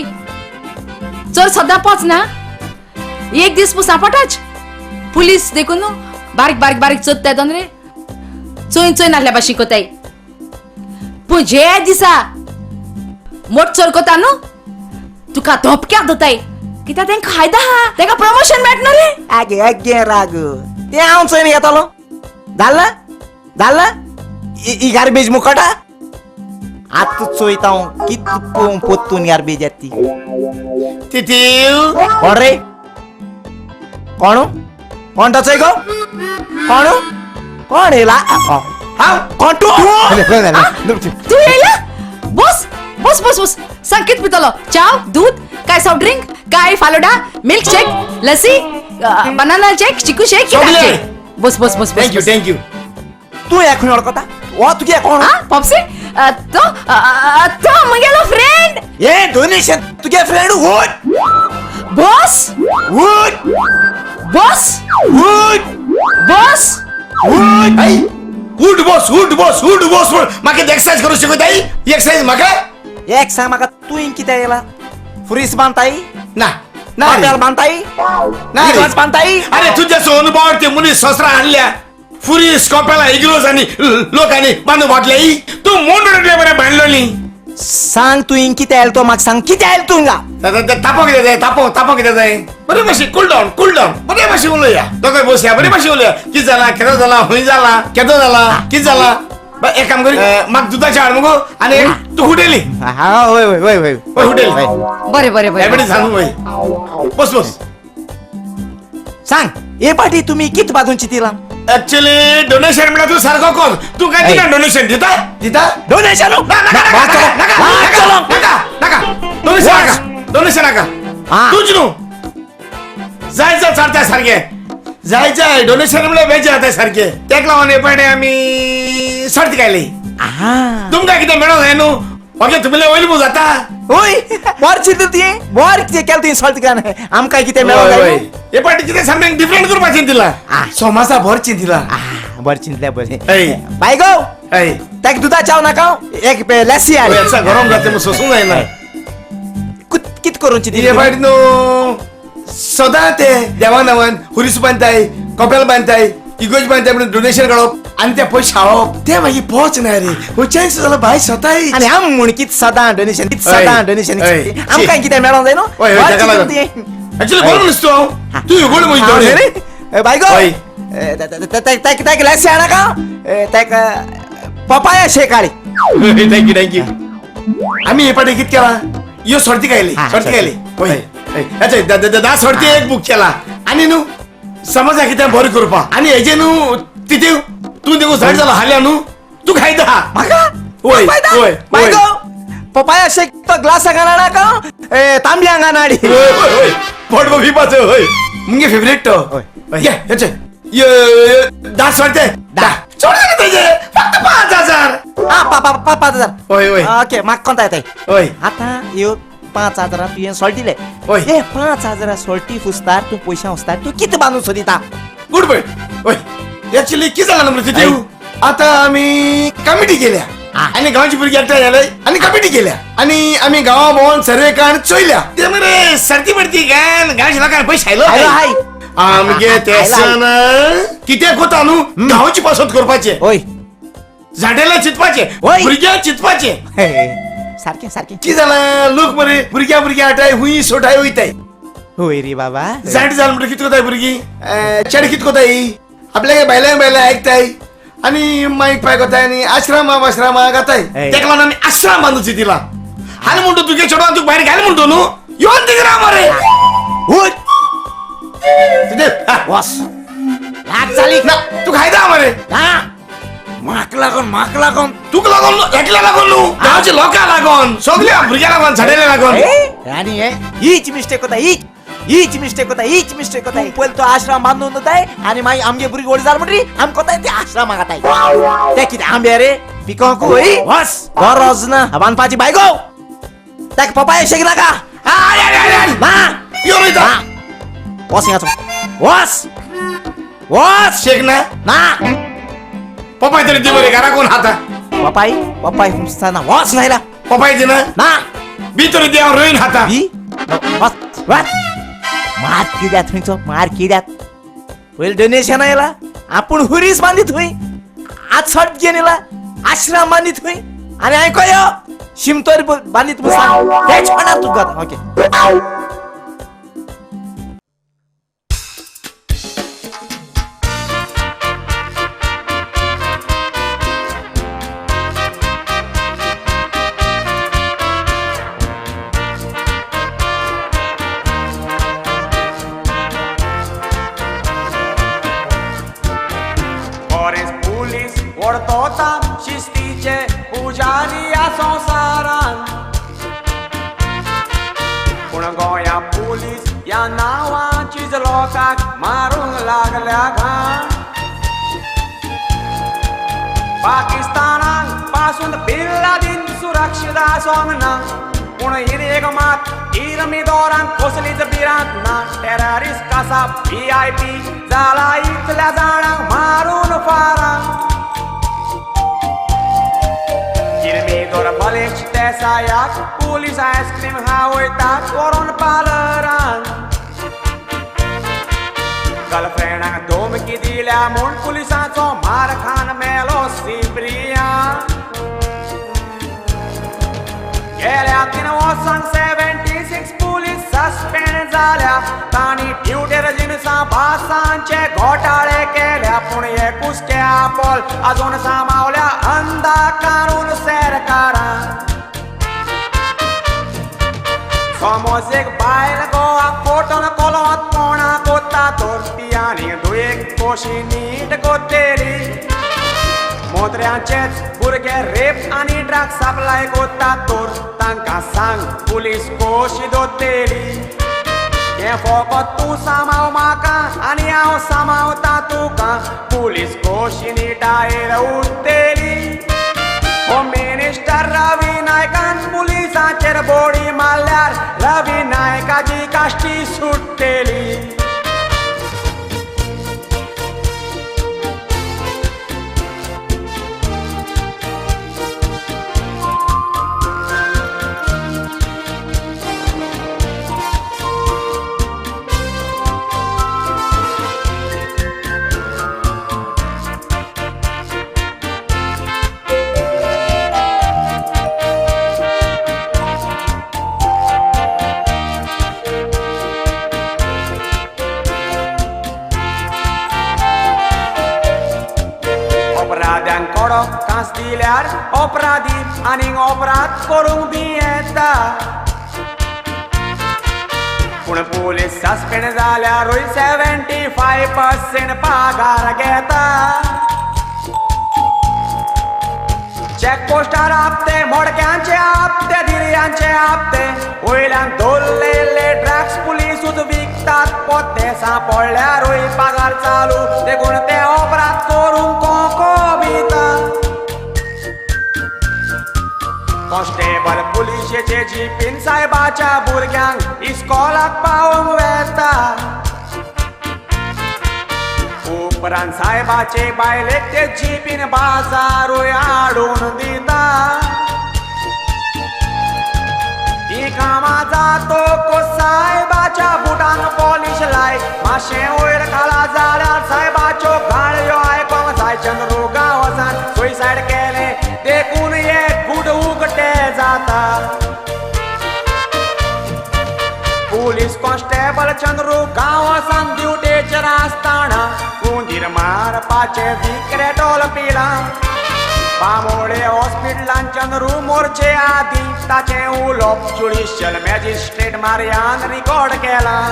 चोर सदां पोच ना एक दीस पूण सांपडटाच पुलीस देखून न्हू बारीक बारीक बारीक चोदताय दोन रे चोय चोय नासल्या भाशेन कोताय पूण जे दिसा मोट चोर कोता न्हू तुका धोपक्याक दोताय कित्याक तेंका फायदा आहा तेका प्रमोशन मेळटलो रे. आगे आगे राग तें हांव चोयन घेतलो जालें जालें ही गार्बेज मुकोटा आतां चोयता हांव कितको पोत्तून गार्बेज येता ती. तितीव कोण रे कोण कोण तो चोय गो कोण कोण येयला हांव कोण तूं तूं येयला बस बस बस बस सांग कित पितलो? चाव, दूध, काय सॉफ्ट ड्रिंक, काय falooda, milk shake, lassi, banana shake, chikoo shake. Bus bus bus. Thank you thank you. तू या खंय वळखता? हो तुगे कोण? पॉपसी तो तो म्हगेलो फ्रेंड. हे डोनेशन तुगे friend would boss would boss would boss would. उठ बस उठ बस उठ बस. म्हाका एक्सरसाइज करू शिकयताय? एक्सरसाइज म्हाका एक सांग म्हाका, तूं कित्याक येयला? फुरीस बांदताय ना ना बांदताय ना बांदताय. अरे तुझ्या अनुभव ते मुली ससरा आणल्या फुरीस कपेला इग्रोज आणि लोकांनी बांधून वाटले. तू मोंड उडले बरे बांधलोली. सांग तू किती आयल तो म्हाका सांग, किती आयल तू हिंगा? तापो कितें जाय? तापो तापो कितें जाय? बरे मातशी कूल डावन कूल डावन. बरे मातशी उलोवया, दोगांय बसया, बरे मातशी उलोवया. कितें जाला, केदो जाला, खंय जाला, केदो जाला, कितें जाला. एक काम करी, म्हाका दुदाचें हाड मुगो आनी तूं हुटेली. हा वय वय वय वय वय हुटेली. बरें बरें बरें डायबिटीज सांगू वय. बस बस. सांग हे पाटी तुमी कित बाजून चितिला? एक्चुअली डोनेशन म्हणल्यार तूं सारको कर. तूं काय दिना डोनेशन? दिता दिता डोनेशन? नाका नाका नाका डोनेशन नाका, डोनेशन नाका. तूंच न्हू जाय जाय चडता सारकें जाय जाय. डोनेशन म्हणल्यार वेज जाता सारकें. तेका लागून हे पाटे आमी सर्त काडली. तुमकां कितें मेळोंक जाय न्हू? ओके तुमले वयले मू जाता. ओय बोर चिंतल तुवें, बोर कितें केलें तुवें सर्त कान? आमकां कितें मेळोंक जाय? हे पाटी कितें सामकें डिफरंट करपाचें दिलां. सोमासा भर चिंतिला. बरें चिंतलें बरें. बाय गो ताका दुदा चाव नाका, एक लस्सी हाड. गरम जाता मग सोसूंक जायना. कित करून चिंतली हे पाटी न्हू? सदां ते देवा नांवान हुरीस बांदताय, कपेल बांदताय, इगोज बांदताय म्हणून डोनेशन काडप आनी ते पयशे खावप. ते मागीर पोच ना रे. हो चान्स जालो भाई स्वताय. आनी आम म्हूण कित सदां डोनेशन, कित सदां डोनेशन, आमकां कितें मेळोंक जाय न्हू? एक्चुअली बरो मनीस तूं. तूं इगोड मनीस रे. बाय गो ताका लस्सी हाड नाका, ताका पपाया शेक हाड. Thank you thank you. आमी हे पाटी कित केला? यो सर्ती कायली, सर्ती कायली. हय अच्छा धा सर्ती एक बूक केला आनी न्हू समजा कितें बरें करपा. आनी हेजे न्हू तितू तूं देखून जाण जाला हाल्या न्हू तूं खायता म्हाका? वय वय बाय गो पपाया शेक तो ग्लासा घाल नाका, तांबया घाल हाडी. वय वय पोट पिवपाचो. हय मुगे फेवरेट तो. ये हेचे ये धा सर्ते धा चड जालें तेजे फक्त 5,000. आं 5,000. हय हय ओके म्हाका कोंता येताय. हय आतां ह्यो 5,000 तुवें सोल्ट दिले. हय हे 5,000 सोल्टी फुसतार तूं पयशा हुसतार तूं कितें बांदून सोदिता? Good point. हय एक्चुअली कितें जालां न्हू तितू, आतां आमी कमिटी केल्या आनी गांवची भुरगीं एकठांय जाले आनी कमिटी केल्या आनी आमी गांवा भोंवन सर्वे कान चोयल्या. ते मरे सर्ती पडती घाल गांवच्या लोकांक पयशे आयलो आमगे ते सण कितें कोता न्हू गांवची पसंत करपाचें. हय झाडेला चिंतपाचें, भुरग्यांक चिंतपाचें. सारकें सारकें. कितें जालां लोक मरे भुरग्यां भुरग्यां आटाय हुंय सोटाय वयताय. हय रे बाबा जाणटी जाल म्हणटकीर कितें कोताय भुरगीं? चेडे कितें कोताय? आपल्याक बायलां बायलां आयकताय आनी मायक पाय कोताय आनी आश्रमा आश्रमा गाताय. तेका लागून आमी आश्रम बांदूची दिला. हाल म्हणटो तुगे चेडवान तुका भायर घाल म्हणटो न्हू, येवन तिगरा मरे. वस लाग जाली ना तूं खायता मरे. म्हाका लागून, म्हाका लागून, तुका लागून, एकल्या लागून न्हू, गांवच्या लोकां लागून, सगल्या भुरग्यां लागून, झाडेल्या लागून. आनी हे हीच मिस्टेक कोता, हीच हीच मिस्टेक कोता, हीच मिस्टेक कोताय. पयलीं तो आश्रम बांदून वताय आनी मागीर आमगे भुरगीं व्हड जाल म्हणटरी आमकां कोताय ते आश्रमाक घाताय. ते कितें आंबे रे पिकोंक? वस गरज ना बांदपाची. बाय गो ताका पपाया शेक नाका. ना वस हिंगाचो वस वस शेक ना ना पपाय तरी दी मरे घरा कोण खाता? पपाय पपाय ना वस नायला पपाय दिना ना बी तरी दी हांव रोयन खाता. बी वस वस मार किड्यात थंयचो, मार किड्यात. पयलीं डोनेशन आयला आपूण हुरीस बांदीत थंय, आज सट घेवन येयला आश्रम बांदीत थंय आनी हांवें कयो शिमतोर बांदीत म्हूण सांग. तेच कोणार तुका आतां. ओके शिस्तीचे पुजारी या संवसारान गोंया पुलीस ह्या नांवाचीच लोकांक मारूंक लागल्या घाण. पाकिस्तानाक पासून बिन लादीन सुरक्षीत आसोंक ना, पूण एक मात इरमिदोरांक कसलीच भिरांत ना. टेररिस्ट कसा VIP जाला इतल्या जाणांक मारून फारां. इरमिदोर बलेश देसायाक पुलीस आयस्क्रीम खावयता व्हरून पार्लरान. गर्लफ्रेंडाक धमकी दिल्या म्हूण पुलिसांचो मार खान मेलो सिप्रियान. गेल्या 3 वर्सांक 76 पुलीस सस्पेंड जाल्या. तांणी ड्युटेर जिनसां भासांचे घोटाळे केल्या, पूण हे कुसके आपोल अजून सामावल्या अंधाकारून सरकारान. समज एक बायल गोवा कोटन कोलोत कोणाक कोत्ता तर ती आनी दुयेक कशी नीट कोत्तेली. मोत्र्यांचेच भुरगे रेप आनी ड्रग सप्लाय कोत्ता तर तांकां सांग पुलीस कशी दोत्तेली. हें फकत तूं सामाव म्हाका आनी हांव सामावता तुका, पुलीस कशी निटायेर उरतेली. होम मिनिस्टर रवी नायकान पुलिसांचेर बोडी मारल्यार रवी नायकाची काश्टी सुट्टेली. अपराध्यांक कडक कांस दिल्यार अपराधी आनीक अपराध करूंक भियेता, पूण पुलीस सस्पेंड जाल्यारूय 75% पगार घेता. चॅकपोस्टार आपते मोडक्यांचे आपते धिरयांचे आपते, वयल्यान दवरलेले ड्रग्स पुलिसूच विकतात पोते. सांपडल्यारूय पगार चालू देखून ते अपराध करूंक कोको भिता. कॉन्स्टेबल पुलिशेचे जिपीन सायबाच्या भुरग्यांक इस्कॉलाक पावोवंक वेता. उपरांत सायबाचे बायलेक ते जिपीन बाजारूय हाडून दिता. ती कामां जातकूच सायबाच्या बुटांक पॉलीश लाय, मातशें वयर खाला जाल्यार सायबाच्यो गाळयो आयकोंक जाय. चंद्रू गांवसान सुयसायड केलें देखून हे गूट उगटे जाता. पुलीस कॉन्स्टेबल चंद्रू गांवसान ड्युटेचेर आसतना उंदीर मारपाचें विक्रेटोल पिलां. बांबोळे हॉस्पिटलान चंद्रू मोरचे आदीं ताचें उलोवप ज्युडिशियल मॅजिस्ट्रेट मार्यान रिकॉर्ड केलां.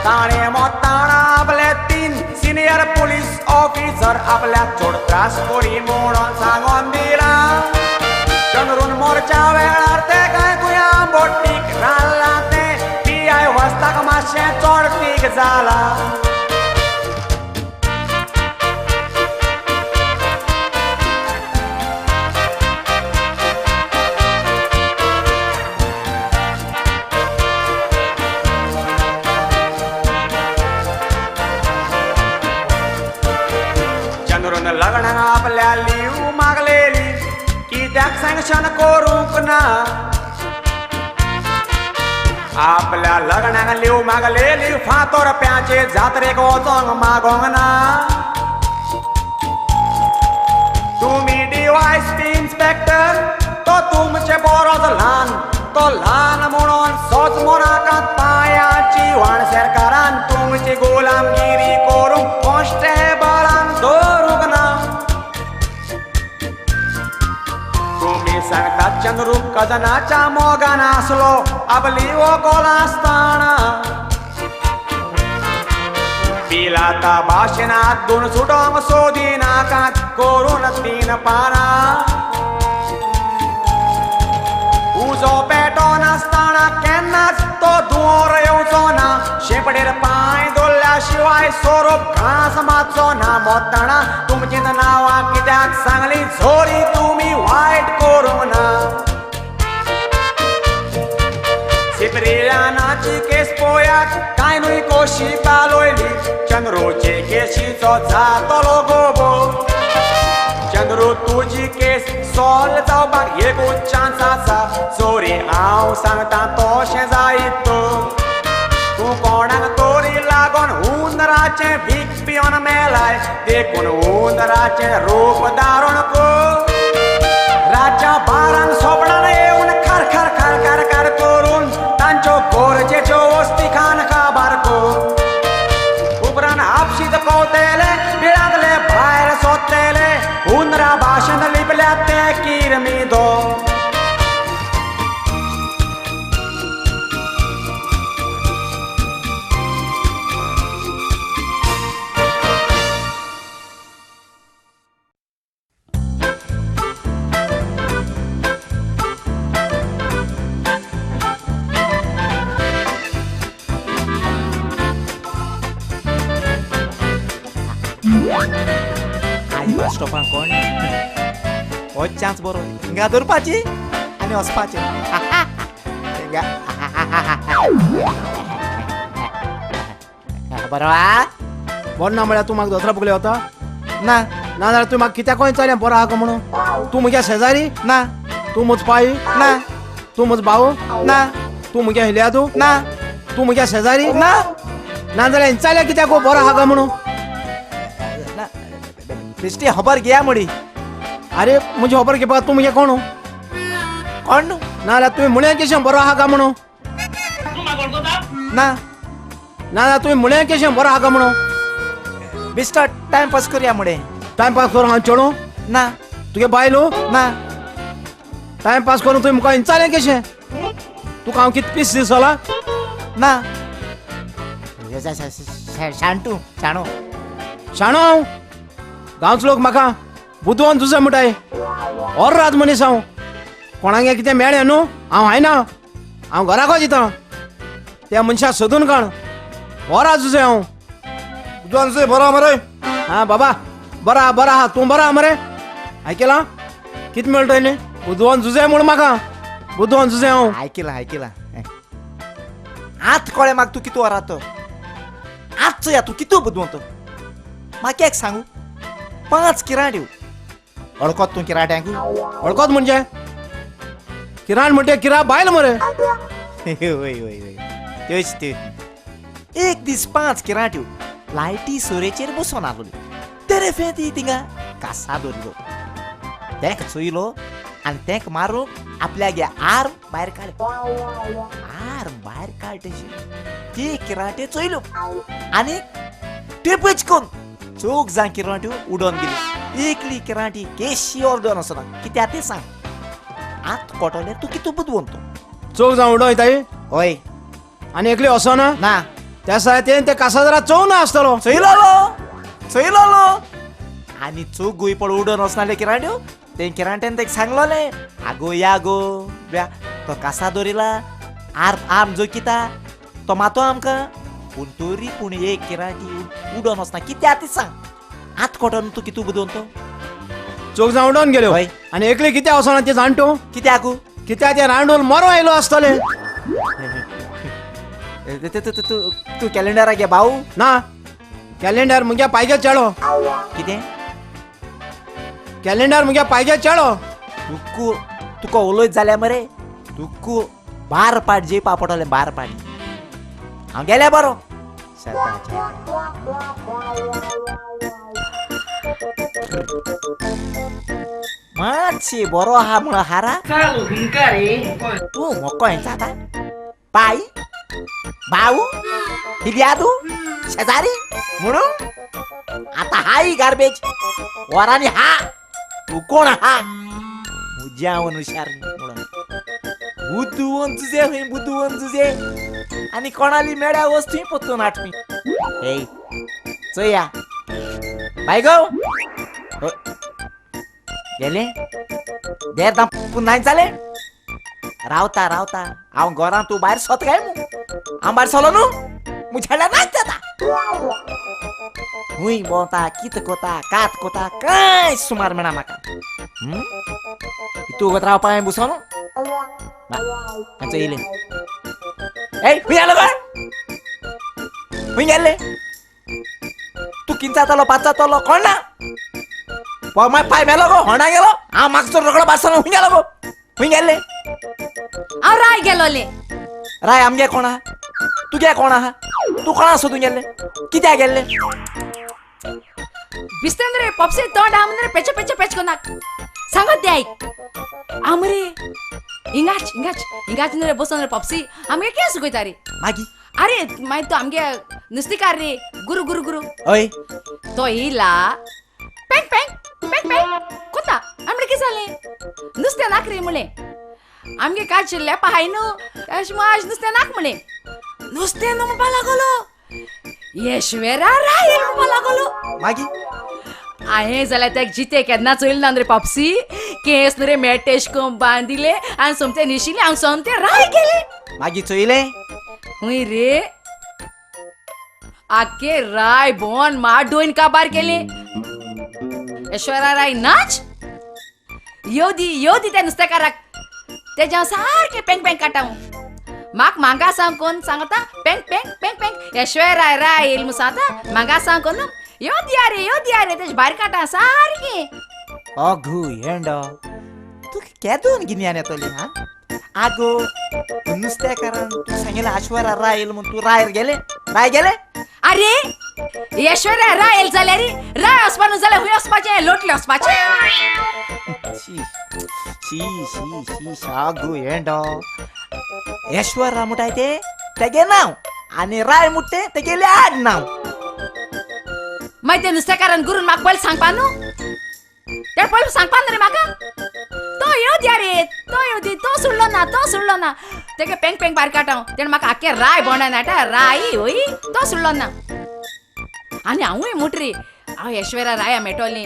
ताणें मोताणा आपले 3 सिनियर पुलीस ऑफिसर आपल्याक चड त्रास करी म्हणून सांगोन दिलां. चंद्रून मोर्चा वेळार ते कांय तुया बोटीक रावलां तें PI वस्ताक मातशें चड तीख जालां. चंद्रून लग्नाक आपल्या लीव मागलेली कित्याक सँक्शन करूंक ना. आपल्या लग्नाक लीव मागलेली फातोरप्याचे जात्रेक वचोंक मागोंक ना. तुमी DYSP inspector तो तुमचे बरोच ल्हान, तो ल्हान म्हणून सोच मोनाकात पांयाची व्हाण. सरकारान तुमची गुलामगिरी करूंक कॉन्स्टेबलांक दवरूंक ना. तुमी सांगतात चंद्रू कजनाच्या मोगान आसलो आपली वोगोल आसतना. पिलाता भाशेन हात धुवन सुटोंक सोदिनाकात करून 3 पानां. उजो पेटोनासतना केन्नाच तो धुंवर शिवाय सोरोप घास मातसो ना मोताणा तुमची नांवां कित्याक सांगली झोरी तुमी वायट करूंक ना. सिप्रियानाची केस पोयात कांय न्हय कोशी पालोयली चंद्रूचे केशीचो जातलो गोबो. चंद्रू तुजी केस सॉल्व जावपाक एकूच चान्स आसा चोरी हांव सांगता तशें जायत तूं कोणाक तोरी लागोन हुंदराचें वीख पिवन मेलाय देखून हुंदराचें रूप धारण कर. रातच्या बारांक सोपणान येवन खर खर खर खर खर करून तांच्यो गरजेच्यो वस्ती खान काबार कर. उपरांत आपशीत कोवतेले बिळांतले भायर सोदतेले हुंदरा भाशेन लिपल्या ते किरमी दो. स्टॉपान कोण हो चान्स बरो हिंगा धरपाची आनी वचपाचें हिंगा बरो आ बरो ना म्हळ्यार तूं म्हाका दोतरा बुकले वता ना ना जाल्यार तूं म्हाका कित्याक विचारलें बरो आहा म्हणून? तूं म्हज्या शेजारी ना, तूं म्हजो पाय ना, तूं म्हजो भाव ना, तूं म्हज्या हिल्यादू ना, तूं म्हज्या शेजारी ना, ना जाल्यार विचारलें कित्याक बरो आहा म्हणून? बेश्टी खबर घेया मुडी. अरे म्हजी खबर घेवपाक तूं म्हगे कोण? कोण न्हू? ना जाल्यार तुवें म्हणलें केशें बरो आहा काय म्हणून? ना ना जाल्यार तुवें म्हणलें केशें बरो आहा काय म्हणून? बेश्टो टायमपास करया मुडे. टायमपास करूं हांव चेडूं ना, तुगे बायलो ना. टायमपास करून तुवें म्हाका विचारलें केशें? तुका हांव कितें पीस दिसला ना? शाणटू शाणो शाणो हांव. गांवचो लोक म्हाका बुदवंत तुजें म्हणटाय. और रात मनीस हांव. कोणागे कितें मेळ्ळें न्हू हांव हायना, हांव घराको दिता त्या मनशाक सोदून काड. और तुजें हांव बुदवंत तुजें बरो मरे. हां बाबा बरो आहा बरो आहा. तूं बरो आहा मरे? आयकलां कितें मेळटलें बुदवंत तुजें म्हूण म्हाका बुदवंत तुजें हांव. आयकलां आयकलां. आत कळ्ळें म्हाका तूं कितू वरात तो. आत चोया तूं कितू बुदवंत. म्हाका एक सांगू 5 किराट्यो वळखत तूं किराट्यांक? वळखत म्हणजे किराण म्हणजे किरा बायल मरे. हय हय हय त्योच त्यो. एक दीस 5 किराट्यो लायटी सोरेचेर बसोन आसलोल्यो. तेरे फेती थिंगा कासा धरलो तेक चोयलो आनी तेक मारूंक आपल्यागे आर्म भायर काडले. आर्म भायर काडटशी ती किराट्यो चोयल्यो आनी टेपच करून चोग जाण किरांट्यो उडोवन गेली. एकली किरांटी केशी उडोवन वचना कित्याक तें सांग. आत कोटोलें तूं कितू बुदवंत तूं. चोग जाण उडोयताय? हय. आनी एकली वचना ना त्या साय ते कासाजरा चोव ना आसतलो. चोयलो चोयलो आनी चोगूय पळ उडोवन वचनाले किरांट्यो. ते किरांट्यान तेका सांगलोलें आगो या गो ब्या तो कासा दोरिला आर्म आर्म जोकिता तो मातो आमकां. पूण तरी पूण एक किरांटी उडोवन वचना कित्याक तें सांग. आत कोटोन तूं कितू बुदवंत तो. चोग जाण उडोवन गेल्यो आनी एकली कित्याक वचना तें जाण तूं? कित्याक? कित्याक तें रांडोल मरो आयलो आसतलें. तूं कॅलेंडराक गे भाऊ ना. कॅलेंडर म्हज्या पायगे चेडो. कितें? कॅलेंडर म्हज्या पायगे चेडो. तुका तुका उलयत जाल्यार मरे तुका 12 पाट जेवपा पडटलें 12 पाट. हांव गेल्या बरो. मातशी बरो आहा म्हणून हारा तूं मोको हेंचा आतां पाय भाऊ हिल्यादू शेजारी म्हणून आतां हाय गार्बेज वरांनी हा तूं कोण आहा मुज्या हुशार म्हणून बुदवंत तुजें खंय बुदवंत तुजें आनी कोणाली मेळ्या वस्तूय परतून हाडपी. हे चोया बाय गो गेले देर दापून नाय जालें. रावता रावता हांव घरांत तूं भायर सोत काय मू? हांव भायर सोलो न्हू मुझ्या नाच जाता. हुंय भोंवता कित कोता कात कोता कांय सुमार मेळना म्हाका. तूं वत रावपा हांवें बसोन हांचो येयलें. ए हुंय आलो गो, हुंय गेल्ले तूं? किंचातलो पाचातलो कोण ना माय पाय मेलो गो, होणा गेलो हांव मागचो रोकडो बासलो. हुंय गेलो गो, हुंय गेल्ले? हांव राय गेलोले. राय आमगे कोण आहा? तुगे कोण आहा? तूं कोणा सोदून गेल्ले? कित्याक गेल्ले? बिस्तें रे पपसे तोंड आहा रे पेचे पेचे पेच कोनाक सांगत ते आयक. आमरे हिंगाच हिंगाच हिंगाच रे बसोन रे पपसी आमगे केस सुकयता रे मागी. अरे मागीर तो आमगे नुस्तेकार रे गुरु गुरु गुरु हय तो येयला पेंग पेंग पेंग पेंग कोता. आमगे कितें जालें नुस्तें नाक रे म्हणलें. आमगे काज लेपा हाय न्हू अशें म्हूण आज नुस्तें नाक म्हणलें. नुस्तें न्हू म्हणपा लागलो येश्वेरा राय म्हणपा लागलो. मागीर हांवें जाल्यार तेका जिते केन्ना चोयलें ना रे पापसी. केस न्हू रे मेटेश करून बांदिले आनी सोमतें न्हेशिल्लें हांव सोमतें राय गेलें. मागीर चोयलें हुंय रे आख्खे राय भोंवन माडोवन काबार केली. ऐश्वर्या राय नाच येव दी येव दी त्या नुस्तेकाराक. तेजें हांव सारकें पेंग पेंग काडटा. म्हाका मांगा सांग कोण सांगता पेंग पेंग पेंग पेंग ऐश्वर्या राय येयल म्हूण सांगता. मांगा सांग कोण यो दिया रे यो दिया रे तेजे भायर काडटा सारकें. अगो येंडो तुका केदोन गिन्यान येतलें हा? आगो नुस्तेकारान तूं सांगिल्लें ऐश्वर्या राय येयल म्हूण तूं रायर गेलें? राय गेलें? अरे ऐश्वर्या राय येयल जाल्यार राय वचपा न्हू जाल्यार हुंय वचपाचें? लोटलें वचपाचें. शी शी शी शी आगो येंडो ऐश्वर्या म्हणटाय तें तेगे नांव आनी राय म्हणटा तें तेगेलें आड नांव. मागीर ते नुस्तेकारान गुरून म्हाका पयलीं सांगपा न्हू, ते पयलीं सांगपा न्हू रे म्हाका. तो येव दिया रे तो येव दी, तो सोडलो ना तो सोडलो ना. तेगे पेंग पेंग भायर काडटा हांव. तेणें म्हाका आख्खे राय भोंवडाय नाटा राय होय तो सोडलो ना. आनी हांवूय मुट रे हांव ऐश्वर्या राया मेळटोलें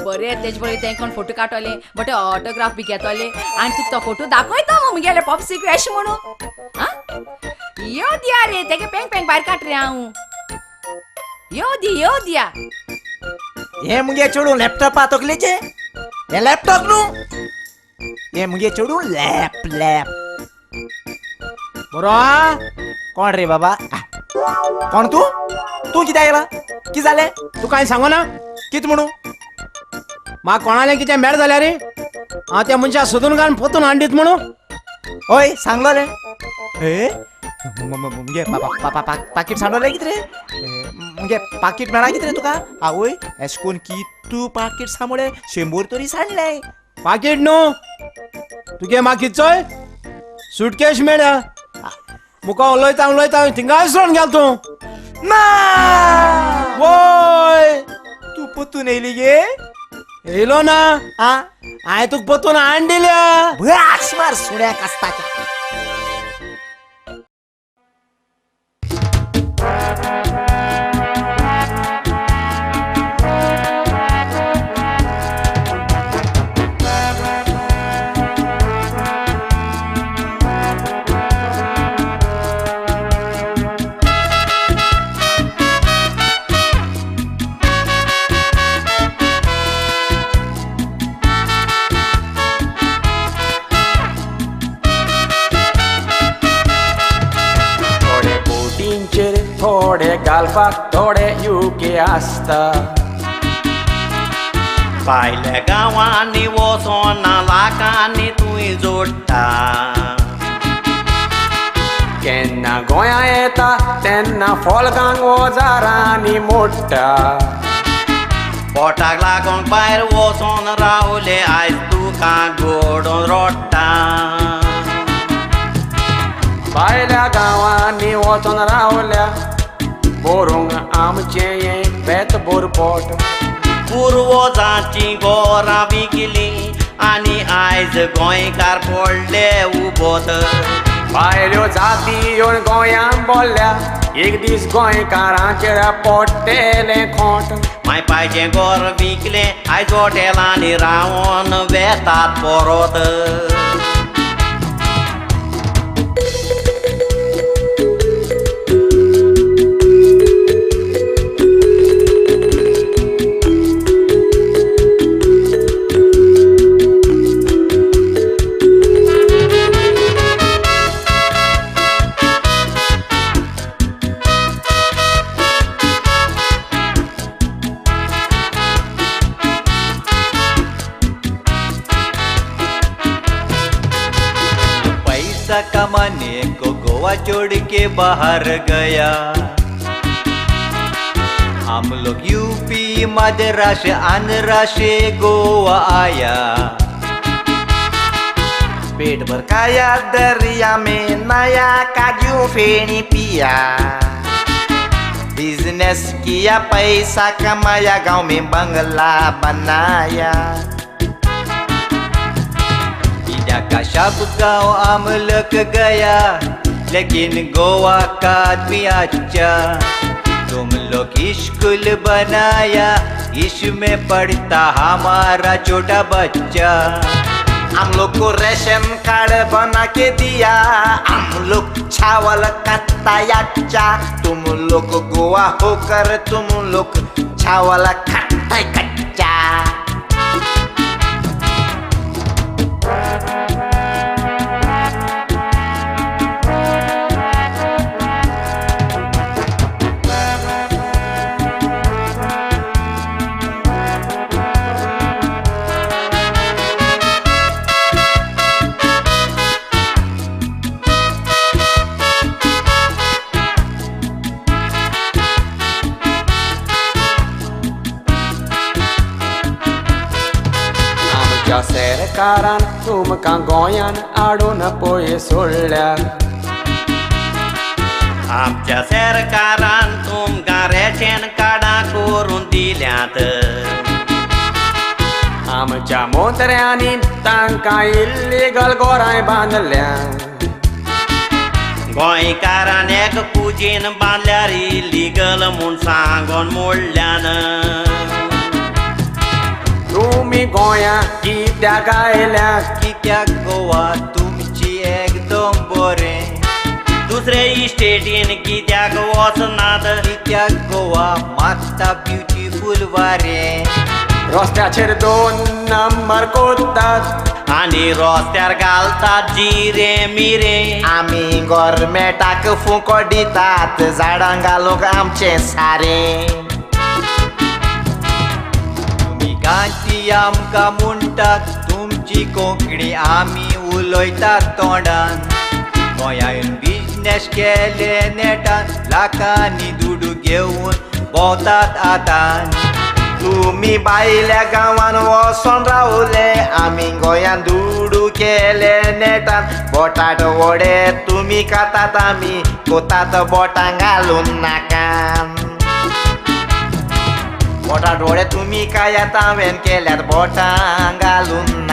बरें तेजे बरें तें कोण फोटो काडटलें बट ऑटोग्राफ बी घेतोलें आनी तुका तो फोटो दाखयता मुगेले पॉपसीक एशें म्हणून. आं येव दिया रे तेगे पेंग पेंग भायर काड रे हांव. येव दी येव दिया. हे मुगे चेडूं लॅपटॉपा तकलेचें हें लॅपटॉप न्हू, हे मुगे चेडूं लॅप लॅप. बरो आहा? कोण रे बाबा? कोण तूं? तूं कित्याक येयला? कितें जालें? तूं कांय सांगो ना? कितें म्हणून? म्हाका कोणालें कितें मेळ जाल्यार रे हांव त्या मनशाक सोदून घालून पोतून हाडीत म्हणून. हय सांगलोलें. ए मुगे पाकीट सांडोलें कितें रे? मुगे पाकीट मेळ्ळां कितें रे तुका? आवय एश कोन कितू पाकीट सांबळे 100 तरी सांडलें. पाकीट न्हू तुगे म्हाका चोय सुटकेश मेळ्ळ्या. मुका उलयता उलयता थिंगाय सोडून गेल तूं. ना वोय तूं पोतून येयली गे? येयलो ना हांवें तुका पोतून हाडून दिल्या. भास मार सुण्याक आसताच्या. थोडे गालपाक थोडे युके आसता. भायल्या गांवांनी वचोना लाखांनी तुंय जोडटा. केन्ना गोंया येता तेन्ना फोल्गांक वजारांनी मोडटा. पोटाक लागून भायर वचोन रावले आयज तुका गोडोन रडटा. भायल्या गांवांनी वचोन रावल्या बरोवंक आमचें हें बेत बोरपोट. पुर्वजांची गोरां विकली आनी आयज गोंयकार पडले उबोत. भायल्यो जाती येवन गोंयांत बोल्ल्या एक दीस गोंयकारांचेर पडटेलें खोंट. माय पायचें गोर विकलें आयज हॉटेलांनी रावन वेतात परत. गोवा छोड़ के बाहर गया। हम लोग यूपी मद्रास आंध्रा से गोवा आया। पेट भर खाया दरिया में नया काजू फेणी पिया, बिजनेस किया पैसा कमाया, गांव में बंगला बनाया। इंडिया का सब गांव अमलक गया, लेकिन गोवा का आदमी अच्छा। तुम लोग स्कूल बनाया, इसमें पढ़ता हमारा छोटा बच्चा। हम लोग को रेशन कार्ड बना के दिया, हम लोग चावल खाता अच्छा। तुम लोग गोवा होकर तुम लोग चावल खाता कच्चा। सरकारान तुमकां गोंयान हाडून पळय सोडल्या। आमच्या सरकारान तुमकां रेशन कार्डां करून दिल्यात। आमच्या मंत्र्यांनी तांकां इल्लीगल गोरांय बांदल्या। गोंयकारान एक कुजीन बांदल्यार इल्लीगल म्हूण सांगून मोडल्यान। तुमी गोंया कित्याक आयल्या, कित्याक गोवा तुमची एकदम बरें, दुसरे स्टेटीन कित्याक वचनात, कित्याक गोवा मात्ता ब्युटिफूल वारें। रस्त्याचेर 2 नंबर कोत्तात आनी रस्त्यार घालतात जिरें मिरें। आमी गोरमेंटाक फुंको दितात, झाडां घालूंक आमचें सारें। गांधी आमकां म्हणटात तुमची कोंकणी आमी उलयतात तोंडान। गोंयान बिजनेस केले नेटान, लाखांनी दुडू घेवन भोंवतात आतां। तुमी भायल्या गांवान वचोन रावले, आमी गोंयान दुडू केले नेटान। बोटाट वडे तुमी खातात, आमी कोतात बोटां घालून नाकान। बोटाट वडे तुमी खायात, हांवें केल्यात बोटां घालून